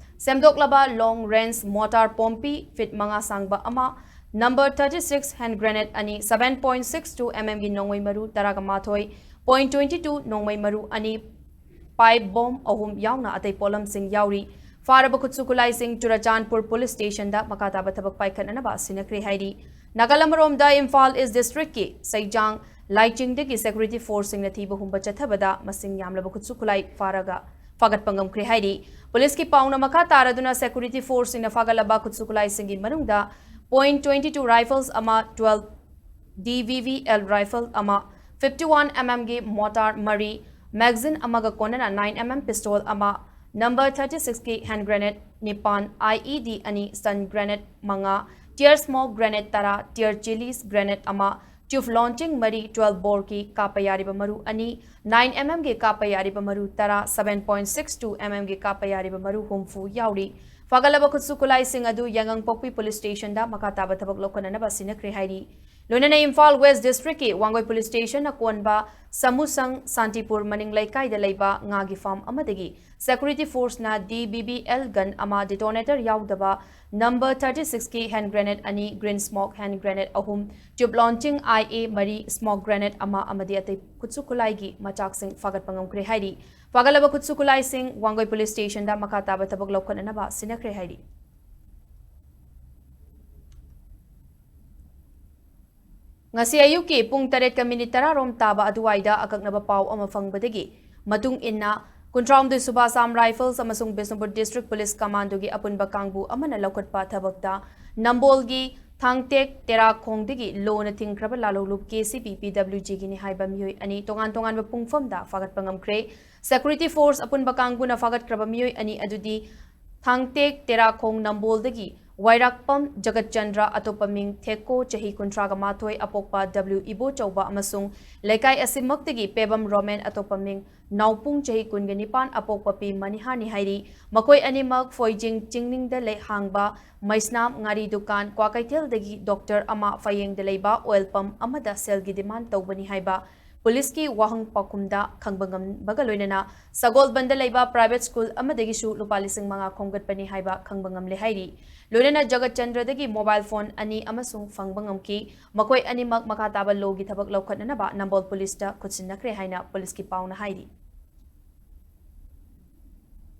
ꯁꯦꯝꯗꯣꯛꯂꯕ ꯂꯣꯡ ꯔꯦꯟꯖ ꯃꯣꯇꯥꯔ ꯄꯣꯝꯄꯤ ꯐꯤꯠ ꯃꯉꯥ ꯁꯥꯡꯕ ꯑꯃ, number thirty six hand grenade ꯑꯅꯤ, seven point six two M ꯑꯦꯝꯒꯤ ꯅꯣꯡꯃꯩ ꯃꯔꯨ ꯇꯔꯥꯒ ꯃꯥꯊꯣꯏ, ꯄꯣꯏꯟꯠ ꯇ꯭ꯋꯦꯟꯇꯤ ꯇꯨ ꯅꯣꯡꯃꯩ ꯃꯔꯨ ꯑꯅꯤ, pipe bomb ꯑꯍꯨꯝ ꯌꯥꯎꯅ ꯑꯇꯩ ꯄꯣꯠꯂꯝꯁꯤꯡ ꯌꯥꯎꯔꯤ꯫ ꯐꯥꯔꯕ ꯈꯨꯠꯁꯨ ꯈꯨꯠꯂꯥꯏꯁꯤꯡ ꯆꯨꯔꯆꯥꯟꯄꯨꯔ ꯄꯨꯂꯤꯁ ꯁ꯭ꯇꯦꯁꯟꯗ ꯃꯈꯥ ꯇꯥꯕ ꯊꯕꯛ ꯄꯥꯏꯈꯠꯅꯅꯕ ꯁꯤꯟꯅꯈ꯭ꯔꯦ ꯍꯥꯏꯔꯤ꯫ ꯅꯥꯀꯜ ꯑꯃꯔꯣꯝꯗ ꯏꯝꯐꯥꯜ ꯏꯁ ꯗꯤꯁꯇ꯭ꯔꯤꯛꯀꯤ ꯁꯩꯖꯥꯡ ꯂꯥꯏꯆꯤꯡꯗꯒꯤ ꯁꯦꯀ꯭ꯌꯨꯔꯤꯇꯤ ꯐꯣꯔꯁꯁꯤꯡꯅ ꯊꯤꯕ ꯍꯨꯝꯕ ꯆꯠꯊꯕꯗ ꯃꯁꯤꯡ ꯌꯥꯝꯂꯕ ꯈꯨꯠꯁꯨ ꯈꯨꯠꯂꯥꯏ ꯐꯥꯔꯒ ꯐꯥꯒꯠꯄ ꯉꯝꯈ꯭ꯔꯦ ꯍꯥꯏꯔꯤ꯫ ꯄꯨꯂꯤꯁꯀꯤ ꯄꯥꯎꯅ ꯃꯈꯥ ꯇꯥꯔꯗꯨꯅ ꯁꯦꯀ꯭ꯌꯨꯔꯤꯇꯤ ꯐꯣꯔꯁꯁꯤꯡꯅ ꯐꯥꯒꯠꯂꯕ ꯈꯨꯠꯁꯨ ꯈꯨꯠꯂꯥꯏꯁꯤꯡꯒꯤ ꯃꯅꯨꯡꯗ point twenty two rifles ꯑꯃ, twelve D V V L rifle ꯑꯃ, fifty one mm ꯒꯤ mortar ꯃꯔꯤ, magazine ꯑꯃꯒ ꯀꯣꯟꯅꯅ nine mm pistol ꯑꯃ, number thirty six ꯀꯤ hand grenade ꯅꯤꯄꯥꯟ, I E D ꯑꯅꯤ, stun grenade ꯃꯉꯥ, tear smoke grenade ꯇꯔꯥ, tear chillies grenade ꯑꯃ, tube launching ꯃꯔꯤ, twelve boreꯒꯤ ꯀꯥꯞꯄ ꯌꯥꯔꯤꯕ ꯃꯔꯨ ꯑꯅꯤ, nine mm ꯒꯤ ꯀꯥꯞꯄ ꯌꯥꯔꯤꯕ ꯃꯔꯨ ꯇꯔꯥ, seven point six two mm ꯒꯤ ꯀꯥꯞꯄ ꯌꯥꯔꯤꯕ ꯃꯔꯨ ꯍꯨꯝꯐꯨ ꯌꯥꯎꯔꯤ꯫ ꯐꯒꯠꯂꯕ ꯈꯨꯠꯁꯨ ꯈꯨꯠꯂꯥꯏꯁꯤꯡ ꯑꯗꯨ ꯌꯥꯏꯉꯪꯄꯣꯛꯄꯤ ꯄꯨꯂꯤꯁ ꯁ꯭ꯇꯦꯁꯟꯗ ꯃꯈꯥ ꯇꯥꯕ ꯊꯕꯛ ꯂꯧꯈꯠꯅꯅꯕ ꯁꯤꯟꯅꯈ꯭ꯔꯦ ꯍꯥꯏꯔꯤ꯫ ꯂꯣꯏꯅꯅ ꯏꯝꯐꯥꯜ ꯋꯦꯁ ꯗꯤꯁꯇ꯭ꯔꯤꯛꯀꯤ ꯋꯥꯡꯒꯣꯏ ꯄꯨꯂꯤꯁ ꯁ꯭ꯇꯦꯁꯟꯅ ꯀꯣꯟꯕ ꯁꯃꯨꯁꯪ ꯁꯥꯟꯇꯤꯄꯨꯔ ꯃꯅꯤꯡ ꯂꯩꯀꯥꯏꯗ ꯂꯩꯕ ꯉꯥꯒꯤ ꯐꯥꯔꯝ ꯑꯃꯗꯒꯤ security ꯐꯣꯔꯁꯅ D V V L gun ꯑꯃ, detonator ꯌꯥꯎꯗꯕ number thirty six ꯀꯤ hand grenade ꯑꯅꯤ, green smoke hand grenade ꯑꯍꯨꯝ, tube launching I A ꯃꯔꯤ, smoke grenade ꯑꯃ ꯑꯃꯗꯤ ꯑꯇꯩ ꯈꯨꯠꯁꯨ ꯈꯨꯠꯂꯥꯏꯒꯤ ꯃꯆꯥꯛꯁꯤꯡ ꯐꯥꯒꯠꯄ ꯉꯝꯈ꯭ꯔꯦ ꯍꯥꯏꯔꯤ꯫ ꯐꯥꯒꯠꯂꯕ ꯈꯨꯠꯁꯨ ꯈꯨꯠꯂꯥꯏꯁꯤꯡ ꯋꯥꯡꯒꯣꯏ ꯄꯨꯂꯤꯁ ꯁ꯭ꯇꯦꯁꯟꯗ ꯃꯈꯥ ꯇꯥꯕ ꯊꯕꯛ ꯂꯧꯈꯠꯅꯅꯕ ꯁꯤꯟꯅꯈ꯭ꯔꯦ ꯍꯥꯏꯔꯤ꯫ ꯉꯁꯤ ꯑꯌꯨꯛꯀꯤ ꯄꯨꯡ ꯇꯔꯦꯠꯀ ꯃꯤꯅꯤꯠ ꯇꯔꯥ ꯔꯣꯝ ꯇꯥꯕ ꯑꯗꯨꯋꯥꯏꯗ ꯑꯀꯛꯅꯕ ꯄꯥꯎ ꯑꯃ ꯐꯪꯕꯗꯒꯤ ꯃꯇꯨꯡ ꯏꯟꯅ, ꯀꯨꯟꯊ꯭ꯔꯥꯍꯨꯝꯗꯣꯏ ꯁꯨꯕ Assam Rifles ꯑꯃꯁꯨꯡ ꯕꯤꯁꯅꯨꯄꯨꯔ District Police Commandoꯒꯤ ꯑꯄꯨꯟꯕ ꯀꯥꯡꯕꯨ ꯑꯃꯅ ꯂꯧꯈꯠꯄ ꯊꯕꯛꯇ ꯅꯝꯕꯣꯜꯒꯤ ꯊꯥꯡꯇꯦꯛ ꯇꯦꯔꯥꯈꯣꯡꯗꯒꯤ ꯂꯣꯅ ꯊꯤꯡꯈ꯭ꯔꯕ ꯂꯥꯂꯣꯡꯂꯨꯞ K C B P W Gꯒꯤꯅꯤ ꯍꯥꯏꯕ ꯃꯤꯑꯣꯏ ꯑꯅꯤ ꯇꯣꯉꯥꯟ ꯇꯣꯉꯥꯟꯕ ꯄꯨꯡꯐꯝꯗ ꯐꯥꯒꯠꯄ ꯉꯝꯈ꯭ꯔꯦ꯫ Security Force ꯑꯄꯨꯟꯕ ꯀꯥꯡꯕꯨꯅ ꯐꯥꯒꯠꯈ꯭ꯔꯕ ꯃꯤꯑꯣꯏ ꯑꯅꯤ ꯑꯗꯨꯗꯤ ꯊꯥꯡꯇꯦꯛ ꯇꯦꯔꯥꯈꯣꯡ ꯅꯝꯕꯣꯜꯗꯒꯤ ꯋꯥꯏꯔꯥꯛꯄꯝ ꯖꯒꯠꯆꯟꯗ꯭ꯔ, ꯑꯇꯣꯞꯄ ꯃꯤꯡ ꯊꯦꯛꯀꯣ, ꯆꯍꯤ ꯀꯨꯟꯊ꯭ꯔꯥꯒ ꯃꯥꯊꯣꯏ, ꯑꯄꯣꯛꯄ W ꯏꯕꯣꯆꯧꯕ ꯑꯃꯁꯨꯡ ꯂꯩꯀꯥꯏ ꯑꯁꯤꯃꯛꯇꯒꯤ ꯄꯦꯕꯝ ꯔꯣꯃꯦꯟ, ꯑꯇꯣꯞꯄ ꯃꯤꯡ ꯅꯥꯎꯄꯨꯡ, ꯆꯍꯤ ꯀꯨꯟꯒ ꯅꯤꯄꯥꯟ, ꯑꯄꯣꯛꯄ ꯄꯤ ꯃꯅꯤꯍꯥꯅꯤ ꯍꯥꯏꯔꯤ꯫ ꯃꯈꯣꯏ ꯑꯅꯤꯃꯛ ꯐꯣꯏꯖꯤꯡ ꯆꯤꯡꯅꯤꯡꯗ ꯂꯩ ꯍꯥꯡꯕ ꯃꯩꯁꯅꯥꯝ ꯉꯥꯔꯤ ꯗꯨꯀꯥꯟ, ꯀ꯭ꯋꯥꯀꯩꯊꯦꯜꯗꯒꯤ ꯗꯣꯛꯇꯔ ꯑꯃ, ꯐꯌꯦꯡꯗ ꯂꯩꯕ ꯑꯣꯏꯜ ꯄꯝ ꯑꯃꯗ ꯁꯦꯜꯒꯤ demand ꯇꯧꯕꯅꯤ ꯍꯥꯏꯕ ꯄꯨꯂꯤꯁꯀꯤ ꯋꯥꯍꯪ ꯄꯥꯎꯈꯨꯝꯗ ꯈꯪꯕ ꯉꯝꯕꯒ ꯂꯣꯏꯅꯅ ꯁꯒꯣꯜꯕꯟꯗ ꯂꯩꯕ private school ꯑꯃꯗꯒꯤꯁꯨ ꯂꯨꯄꯥ ꯂꯤꯁꯤꯡ ꯃꯉꯥ ꯈꯣꯝꯒꯠꯄꯅꯤ ꯍꯥꯏꯕ ꯈꯪꯕ ꯉꯝꯂꯦ ꯍꯥꯏꯔꯤ꯫ ꯂꯣꯏꯅꯅ ꯖꯒꯠꯆꯟꯗ꯭ꯔꯗꯒꯤ mobile phone ꯑꯅꯤ ꯑꯃꯁꯨꯡ ꯐꯪꯕ ꯉꯝꯈꯤ꯫ ꯃꯈꯣꯏ ꯑꯅꯤꯃꯛ ꯃꯈꯥ ꯇꯥꯕ lawꯒꯤ ꯊꯕꯛ ꯂꯧꯈꯠꯅꯅꯕ ꯅꯝꯕꯣꯜ ꯄꯨꯂꯤꯁꯇ ꯈꯨꯠꯁꯤꯟꯅꯈ꯭ꯔꯦ ꯍꯥꯏꯅ ꯄꯨꯂꯤꯁꯀꯤ ꯄꯥꯎꯅ ꯍꯥꯏꯔꯤ꯫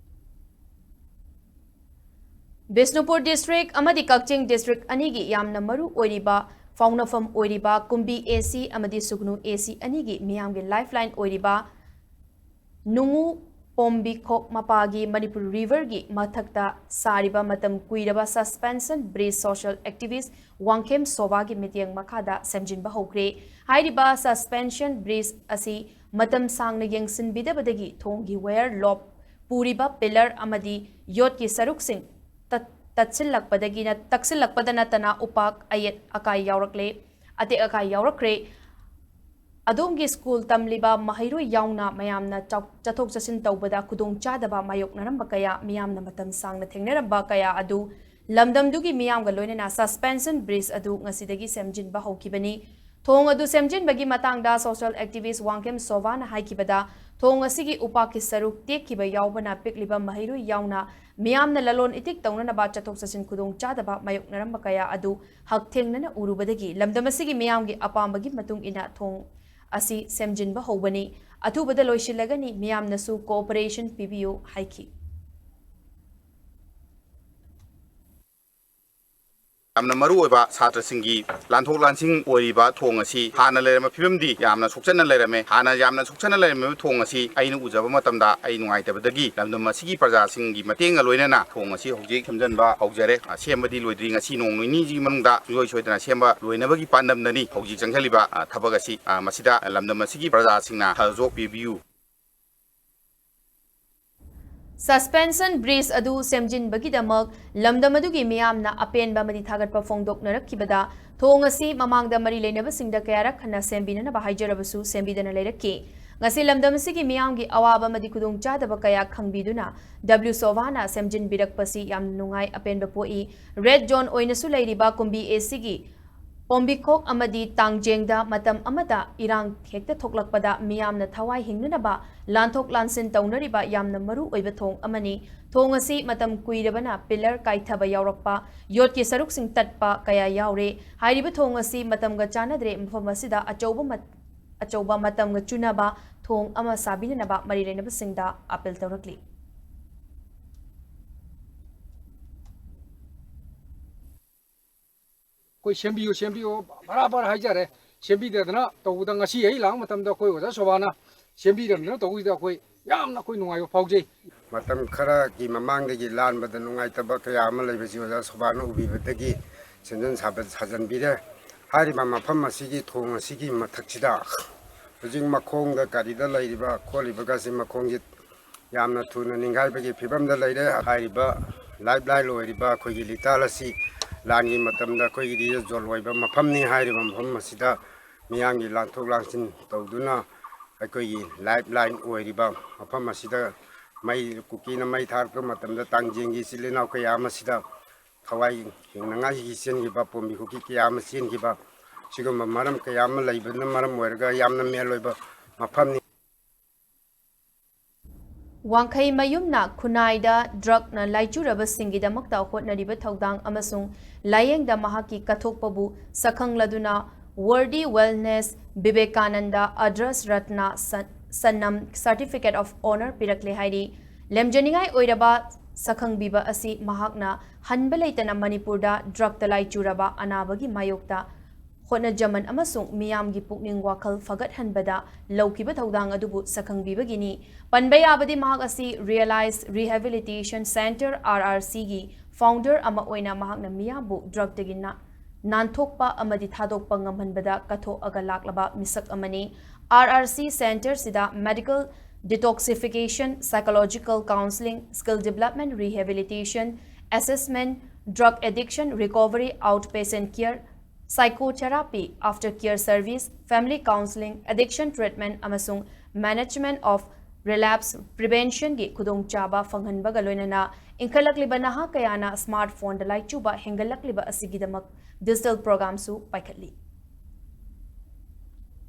ꯕꯤꯁꯅꯨꯄꯨꯔ ꯗꯤꯁꯇ꯭ꯔꯤꯛ ꯑꯃꯗꯤ ꯀꯛꯆꯤꯡ ꯗꯤꯁꯇ꯭ꯔꯤꯛ ꯑꯅꯤꯒꯤ ꯌꯥꯝꯅ ꯃꯔꯨ ꯑꯣꯏꯔꯤꯕ ꯐꯥꯎꯅꯐꯝ ꯑꯣꯏꯔꯤꯕ ꯀꯨꯝꯕꯤ ꯑꯦ ꯁꯤ ꯑꯃꯗꯤ ꯁꯨꯒꯅꯨ ꯑꯦ ꯁꯤ ꯑꯅꯤꯒꯤ ꯃꯤꯌꯥꯝꯒꯤ ꯂꯥꯏꯐꯂꯥꯏꯟ ꯑꯣꯏꯔꯤꯕ ꯅꯨꯡꯉꯨ ꯄꯣꯝꯕꯤꯈꯣꯛ ꯃꯄꯥꯒꯤ ꯃꯅꯤꯄꯨꯔ ꯔꯤꯚꯔꯒꯤ ꯃꯊꯛꯇ ꯁꯥꯔꯤꯕ ꯃꯇꯝ ꯀꯨꯏꯔꯕ ꯁꯁꯄꯦꯟꯁꯟ ꯕ꯭ꯔꯤꯖ ꯁꯣꯁꯤꯌꯦꯜ ꯑꯦꯛꯇꯤꯚꯤꯁ ꯋꯥꯡꯈꯦꯝ ꯁꯣꯚꯥꯒꯤ ꯃꯤꯠꯌꯦꯡ ꯃꯈꯥꯗ ꯁꯦꯝꯖꯤꯟꯕ ꯍꯧꯈ꯭ꯔꯦ꯫ ꯍꯥꯏꯔꯤꯕ ꯁꯁꯄꯦꯟꯁꯟ ꯕ꯭ꯔꯤꯖ ꯑꯁꯤ ꯃꯇꯝ ꯁꯥꯡꯅ ꯌꯦꯡꯁꯤꯟꯕꯤꯗꯕꯗꯒꯤ ꯊꯣꯡꯒꯤ ꯋꯥꯌꯔ ꯂꯣꯞ ꯄꯨꯔꯤꯕ ꯄꯤꯂꯔ ꯑꯃꯗꯤ ꯌꯣꯠꯀꯤ ꯁꯔꯨꯛꯁꯤꯡ ꯇꯠ-, ꯇꯠꯁꯤꯜꯂꯛꯄꯗꯒꯤ ꯅꯠ-, ꯇꯛꯁꯤꯜꯂꯛꯄꯗ ꯅꯠꯇꯅ ꯎꯄꯥꯛ ꯑꯌꯦꯠ ꯑꯀꯥꯏ ꯌꯥꯎꯔꯛꯂꯦ, ꯑꯇꯦꯛ ꯑꯀꯥꯏ ꯌꯥꯎꯔꯛꯈ꯭ꯔꯦ꯫ ꯑꯗꯣꯝꯒꯤ ꯁ꯭ꯀꯨꯜ ꯇꯝꯂꯤꯕ ꯃꯍꯩꯔꯣꯏ ꯌꯥꯎꯅ ꯃꯌꯥꯝꯅ ꯆꯥꯎ-, ꯆꯠꯊꯣꯛ ꯆꯠꯁꯤꯟ ꯇꯧꯕꯗ ꯈꯨꯗꯣꯡꯆꯥꯗꯕ ꯃꯥꯌꯣꯛꯅꯔꯝꯕ ꯀꯌꯥ, ꯃꯤꯌꯥꯝꯅ ꯃꯇꯝ ꯁꯥꯡꯅ ꯊꯦꯡꯅꯔꯝꯕ ꯀꯌꯥ ꯑꯗꯨ ꯂꯝꯗꯝꯗꯨꯒꯤ ꯃꯤꯌꯥꯝꯒ ꯂꯣꯏꯅꯅ ꯁꯁꯄꯦꯟꯁꯟ ꯕ꯭ꯔꯤꯖ ꯑꯗꯨ ꯉꯁꯤꯗꯒꯤ ꯁꯦꯝꯖꯤꯟꯕ ꯍꯧꯈꯤꯕꯅꯤ꯫ ꯊꯣꯡ ꯑꯗꯨ ꯁꯦꯝꯖꯤꯟꯕꯒꯤ ꯃꯇꯥꯡꯗ ꯁꯣꯁꯤꯌꯦꯜ ꯑꯦꯛꯇꯤꯚꯤꯁ ꯋꯥꯡꯈꯦꯝ ꯁꯣꯚꯥꯅ ꯍꯥꯏꯈꯤꯕꯗ, ꯊꯣꯡ ꯑꯁꯤꯒꯤ ꯎꯄꯥꯛꯀꯤ ꯁꯔꯨꯛ ꯇꯦꯛꯈꯤꯕ ꯌꯥꯎꯕꯅ ꯄꯤꯛꯂꯤꯕ ꯃꯍꯩꯔꯣꯏ ꯌꯥꯎꯅ ꯃꯤꯌꯥꯝꯅ ꯂꯂꯣꯟ ꯏꯇꯤꯛ ꯇꯧꯅꯅꯕ ꯆꯠꯊꯣꯛ ꯆꯠꯁꯤꯟ ꯈꯨꯗꯣꯡꯆꯥꯗꯕ ꯃꯥꯌꯣꯛꯅꯔꯝꯕ ꯀꯌꯥ ꯑꯗꯨ ꯍꯛꯊꯦꯡꯅꯅ ꯎꯔꯨꯕꯗꯒꯤ ꯂꯝꯗꯝ ꯑꯁꯤꯒꯤ ꯃꯤꯌꯥꯝꯒꯤ ꯑꯄꯥꯝꯕꯒꯤ ꯃꯇꯨꯡ ꯏꯟꯅ ꯊꯣꯡ ꯑꯁꯤ ꯁꯦꯝꯖꯤꯟꯕ ꯍꯧꯕꯅꯤ꯫ ꯑꯊꯨꯕꯗ ꯂꯣꯏꯁꯤꯜꯂꯒꯅꯤ, ꯃꯤꯌꯥꯝꯅꯁꯨ ꯀꯣꯑꯣꯄꯔꯦꯁꯟ ꯄꯤꯕꯤꯌꯨ ꯍꯥꯏꯈꯤ꯫ ꯌꯥꯝꯅ ꯃꯔꯨ ꯑꯣꯏꯕ ꯁꯥꯇ꯭ꯔꯁꯤꯡꯒꯤ ꯂꯥꯟꯊꯣꯛ ꯂꯥꯟꯁꯤꯡ ꯑꯣꯏꯔꯤꯕ ꯊꯣꯡ ꯑꯁꯤ ꯍꯥꯟꯅ ꯂꯩꯔꯝꯕ ꯐꯤꯕꯝꯗꯤ ꯌꯥꯝꯅ ꯁꯣꯛꯆꯟꯅ ꯂꯩꯔꯝꯃꯦ꯫ ꯍꯥꯟꯅ ꯌꯥꯝꯅ ꯁꯣꯛꯆꯟꯅ ꯂꯩꯔꯝꯃꯤꯕ ꯊꯣꯡ ꯑꯁꯤ ꯑꯩꯅ ꯎꯖꯕ ꯃꯇꯝꯗ ꯑꯩ ꯅꯨꯡꯉꯥꯏꯇꯕꯗꯒꯤ ꯂꯝꯗꯝ ꯑꯁꯤꯒꯤ ꯄ꯭ꯔꯖꯥꯁꯤꯡꯒꯤ ꯃꯇꯦꯡꯒ ꯂꯣꯏꯅꯅ ꯊꯣꯡ ꯑꯁꯤ ꯍꯧꯖꯤꯛ ꯁꯦꯝꯖꯤꯟꯕ ꯍꯧꯖꯔꯦ꯫ ꯑ, ꯁꯦꯝꯕꯗꯤ ꯂꯣꯏꯗ꯭ꯔꯤ꯫ ꯉꯁꯤ ꯅꯣꯡ ꯅꯤꯅꯤꯁꯤꯒꯤ ꯃꯅꯨꯡꯗ ꯁꯨꯡꯁꯣꯏ ꯁꯣꯏꯗꯅ ꯁꯦꯝꯕ ꯂꯣꯏꯅꯕꯒꯤ ꯄꯥꯟꯗꯝꯗꯅꯤ ꯍꯧꯖꯤꯛ ꯆꯪꯁꯤꯜꯂꯤꯕ, ꯑ, ꯊꯕꯛ ꯑꯁꯤ꯫ ꯑ, ꯃꯁꯤꯗ ꯂꯝꯗꯝ ꯑꯁꯤꯒꯤ ꯄ꯭ꯔꯖꯥꯁꯤꯡꯅ ꯁꯍꯖꯣꯛ ꯄꯤꯕꯤꯌꯨ꯫ ꯁꯁꯄꯦꯟꯁꯟ ꯕ꯭ꯔꯤꯖ ꯑꯗꯨ ꯁꯦꯝꯖꯤꯟꯕꯒꯤꯗꯃꯛ ꯂꯝꯗꯝ ꯑꯗꯨꯒꯤ ꯃꯤꯌꯥꯝꯅ ꯑꯄꯦꯟꯕ ꯑꯃꯗꯤ ꯊꯥꯒꯠꯄ ꯐꯣꯡꯗꯣꯛꯅꯔꯛꯈꯤꯕꯗ, ꯊꯣꯡ ꯑꯁꯤ ꯃꯃꯥꯡꯗ ꯃꯔꯤ ꯂꯩꯅꯕꯁꯤꯡꯗ ꯀꯌꯥꯔꯛ ꯍꯟꯅ ꯁꯦꯝꯕꯤꯅꯅꯕ ꯍꯥꯏꯖꯔꯕꯁꯨ ꯁꯦꯝꯕꯤꯗꯅ ꯂꯩꯔꯛꯈꯤ꯫ ꯉꯁꯤ ꯂꯝꯗꯝ ꯑꯁꯤꯒꯤ ꯃꯤꯌꯥꯝꯒꯤ ꯑꯋꯥꯕ ꯑꯃꯗꯤ ꯈꯨꯗꯣꯡꯆꯥꯗꯕ ꯀꯌꯥ ꯈꯪꯕꯤꯗꯨꯅ ꯗꯕ꯭ꯂꯤꯎ ꯁꯣꯚꯥꯅ ꯁꯦꯝꯖꯤꯟꯕꯤꯔꯛꯄꯁꯤ ꯌꯥꯝꯅ ꯅꯨꯡꯉꯥꯏ, ꯑꯄꯦꯟꯕ ꯄꯣꯛꯏ꯫ ꯔꯦꯗ ꯖꯣꯟ ꯑꯣꯏꯅꯁꯨ ꯂꯩꯔꯤꯕ ꯀꯨꯝꯕꯤ ꯑꯦ ꯁꯤꯒꯤ ꯄꯣꯝꯕꯤꯈꯣꯛ ꯑꯃꯗꯤ ꯇꯥꯡꯖꯦꯡꯗ ꯃꯇꯝ ꯑꯃꯗ ꯏꯔꯥꯡ ꯍꯦꯛꯇ ꯊꯣꯛꯂꯛꯄꯗ ꯃꯤꯌꯥꯝꯅ ꯊꯋꯥꯏ ꯍꯤꯡꯅꯅꯕ ꯂꯥꯟꯊꯣꯛ ꯂꯥꯟꯁꯤꯟ ꯇꯧꯅꯔꯤꯕ ꯌꯥꯝꯅ ꯃꯔꯨ ꯑꯣꯏꯕ ꯊꯣꯡ ꯑꯃꯅꯤ꯫ ꯊꯣꯡ ꯑꯁꯤ ꯃꯇꯝ ꯀꯨꯏꯔꯕꯅ ꯄꯤꯂꯔ ꯀꯥꯏꯊꯕ ꯌꯥꯎꯔꯛꯄ, ꯌꯣꯠꯀꯤ ꯁꯔꯨꯛꯁꯤꯡ ꯇꯠꯄ ꯀꯌꯥ ꯌꯥꯎꯔꯦ꯫ ꯍꯥꯏꯔꯤꯕ ꯊꯣꯡ ꯑꯁꯤ ꯃꯇꯝꯒ ꯆꯥꯟꯅꯗ꯭ꯔꯦ, ꯃꯐꯝ ꯑꯁꯤꯗ ꯑꯆꯧꯕ ꯃꯠ-, ꯑꯆꯧꯕ ꯃꯇꯝꯒ ꯆꯨꯅꯕ ꯊꯣꯡ ꯑꯃ ꯁꯥꯕꯤꯅꯅꯕ ꯃꯔꯤ ꯂꯩꯅꯕꯁꯤꯡꯗ ꯑꯥꯄꯤꯜ ꯇꯧꯔꯛꯂꯤ꯫ ꯑꯩꯈꯣꯏ ꯁꯦꯝꯕꯤꯌꯨ, ꯁꯦꯝꯕꯤꯌꯨ, ꯕꯔꯥꯕꯔ ꯍꯥꯏꯖꯔꯦ꯫ ꯁꯦꯝꯕꯤꯗꯗꯅ ꯇꯧꯕꯗ ꯉꯁꯤ ꯑꯩ ꯂꯥꯛꯄ ꯃꯇꯝꯗ ꯑꯩꯈꯣꯏ ꯑꯣꯖꯥ ꯁꯣꯕꯥꯅ ꯁꯦꯝꯕꯤꯔꯝꯗꯅ ꯇꯧꯕꯁꯤꯗ ꯑꯩꯈꯣꯏ ꯌꯥꯝꯅ ꯑꯩꯈꯣꯏ ꯅꯨꯡꯉꯥꯏꯕ ꯐꯥꯎꯖꯩ꯫ ꯃꯇꯝ ꯈꯔꯒꯤ ꯃꯃꯥꯡꯗꯒꯤ ꯂꯥꯟꯕꯗ ꯅꯨꯡꯉꯥꯏꯇꯕ ꯀꯌꯥ ꯑꯃ ꯂꯩꯕꯁꯤ ꯑꯣꯖꯥ ꯁꯣꯕꯥꯅ ꯎꯕꯤꯕꯗꯒꯤ ꯁꯦꯝꯖꯤꯟ ꯁꯥꯕ ꯁꯥꯖꯟꯕꯤꯔꯦ꯫ ꯍꯥꯏꯔꯤꯕ ꯃꯐꯝ ꯑꯁꯤꯒꯤ ꯊꯣꯡ ꯑꯁꯤꯒꯤ ꯃꯊꯛꯁꯤꯗ ꯍꯧꯖꯤꯛ ꯃꯈꯣꯡꯗ ꯀꯔꯤꯗ ꯂꯩꯔꯤꯕ ꯈꯣꯠꯂꯤꯕꯒꯁꯤ ꯃꯈꯣꯡꯁꯤ ꯌꯥꯝꯅ ꯊꯨꯅ ꯅꯤꯡꯒꯥꯏꯕꯒꯤ ꯐꯤꯕꯝꯗ ꯂꯩꯔꯦ꯫ ꯍꯥꯏꯔꯤꯕ lifeline ꯑꯣꯏꯔꯤꯕ ꯑꯩꯈꯣꯏꯒꯤ ꯂꯤꯇꯥꯜ ꯑꯁꯤ ꯂꯥꯟꯒꯤ ꯃꯇꯝꯗ ꯑꯩꯈꯣꯏꯒꯤꯗꯤ ꯖꯣꯜ ꯑꯣꯏꯕ ꯃꯐꯝꯅꯤ꯫ ꯍꯥꯏꯔꯤꯕ ꯃꯐꯝ ꯑꯁꯤꯗ ꯃꯤꯌꯥꯝꯒꯤ ꯂꯥꯟꯊꯣꯛ ꯂꯥꯟꯁꯤꯟ ꯇꯧꯗꯨꯅ ꯑꯩꯈꯣꯏꯒꯤ lifeline ꯑꯣꯏꯔꯤꯕ ꯃꯐꯝ ꯑꯁꯤꯗ ꯃꯩ, ꯀꯨꯀꯤꯅ ꯃꯩ ꯊꯥꯔꯛꯄ ꯃꯇꯝꯗ ꯇꯥꯡꯖꯦꯡꯒꯤ ꯏꯆꯤꯜ ꯏꯅꯥꯎ ꯀꯌꯥ ꯑꯃꯁꯤꯗ ꯊꯋꯥꯏ ꯍꯤꯡꯅꯉꯥꯏꯒꯤ ꯆꯦꯟꯈꯤꯕ, ꯄꯣꯝꯕꯤ ꯀꯨꯀꯤ ꯀꯌꯥ ꯑꯃ ꯆꯦꯟꯈꯤꯕ, ꯁꯤꯒꯨꯝꯕ ꯃꯔꯝ ꯀꯌꯥ ꯑꯃ ꯂꯩꯕꯅ ꯃꯔꯝ ꯑꯣꯏꯔꯒ ꯌꯥꯝꯅ ꯃꯦꯟ ꯑꯣꯏꯕ ꯃꯐꯝꯅꯤ꯫ ꯋꯥꯡꯈꯩ ꯃꯌꯨꯝꯅ ꯈꯨꯟꯅꯥꯏꯗ ꯗ꯭ꯔꯒꯅ ꯂꯥꯏꯆꯨꯔꯕꯁꯤꯡꯒꯤꯗꯃꯛꯇ ꯍꯣꯠꯅꯔꯤꯕ ꯊꯧꯗꯥꯡ ꯑꯃꯁꯨꯡ ꯂꯥꯌꯦꯡꯗ ꯃꯍꯥꯛꯀꯤ ꯀꯠꯊꯣꯛꯄꯕꯨ ꯁꯛꯈꯪꯂꯗꯨꯅ ꯋꯔꯗꯤ ꯋꯦꯜꯅꯦꯁ ꯕꯤꯕꯦꯀꯥꯅꯟꯗ ꯑꯗ꯭ꯔꯁ ꯔꯠꯅ ꯁꯟ-, ꯁꯟꯅꯝ Certificate of Honour ꯄꯤꯔꯛꯂꯦ ꯍꯥꯏꯔꯤ꯫ ꯂꯦꯝꯖꯅꯤꯡꯉꯥꯏ ꯑꯣꯏꯔꯕ ꯁꯛꯈꯪꯕꯤꯕ ꯑꯁꯤ ꯃꯍꯥꯛꯅ ꯍꯟꯕ ꯂꯩꯇꯅ ꯃꯅꯤꯄꯨꯔꯗ ꯗ꯭ꯔꯒꯇ ꯂꯥꯏꯆꯨꯔꯕ ꯑꯅꯥꯕꯒꯤ ꯃꯥꯌꯣꯛꯇ ꯍꯣꯠꯅꯖꯃꯟ ꯑꯃꯁꯨꯡ ꯃꯤꯌꯥꯝꯒꯤ ꯄꯨꯛꯅꯤꯡ ꯋꯥꯈꯜ ꯐꯒꯠꯍꯟꯕꯗ ꯂꯧꯈꯤꯕ ꯊꯧꯗꯥꯡ ꯑꯗꯨꯕꯨ ꯁꯛꯈꯪꯕꯤꯕꯒꯤꯅꯤ꯫ ꯄꯟꯕ ꯌꯥꯕꯗꯤ ꯃꯍꯥꯛ ꯑꯁꯤ Realize Rehabilitation Centre, R R C ꯒꯤ founder ꯑꯃ ꯑꯣꯏꯅ ꯃꯍꯥꯛꯅ ꯃꯤꯌꯥꯝꯕꯨ ꯗ꯭ꯔꯒꯇꯒꯤ ꯅꯥ-, ꯅꯥꯟꯊꯣꯛꯄ ꯑꯃꯗꯤ ꯊꯥꯗꯣꯛꯄ ꯉꯝꯍꯟꯕꯗ ꯀꯠꯊꯣꯛꯑꯒ ꯂꯥꯛꯂꯕ ꯃꯤꯁꯛ ꯑꯃꯅꯤ꯫ R R C centre ꯁꯤꯗ medical detoxification, psychological counselling, skill development, rehabilitation, assessment, drug addiction recovery, outpatient care, psychotherapy, after care service, family counselling, addiction treatment ꯑꯃꯁꯨꯡ management of relapse prevention ꯒꯤ ꯈꯨꯗꯣꯡꯆꯥꯕ ꯐꯪꯍꯟꯕꯒ ꯂꯣꯏꯅꯅ ꯏꯟꯈꯠꯂꯛꯂꯤꯕ ꯅꯍꯥ ꯀꯌꯥꯅ smartphone ꯗ ꯂꯥꯏꯆꯨꯕ ꯍꯦꯟꯒꯠꯂꯛꯂꯤꯕ ꯑꯁꯤꯒꯤꯗꯃꯛ digital program ꯁꯨ ꯄꯥꯏꯈꯠꯂꯤ꯫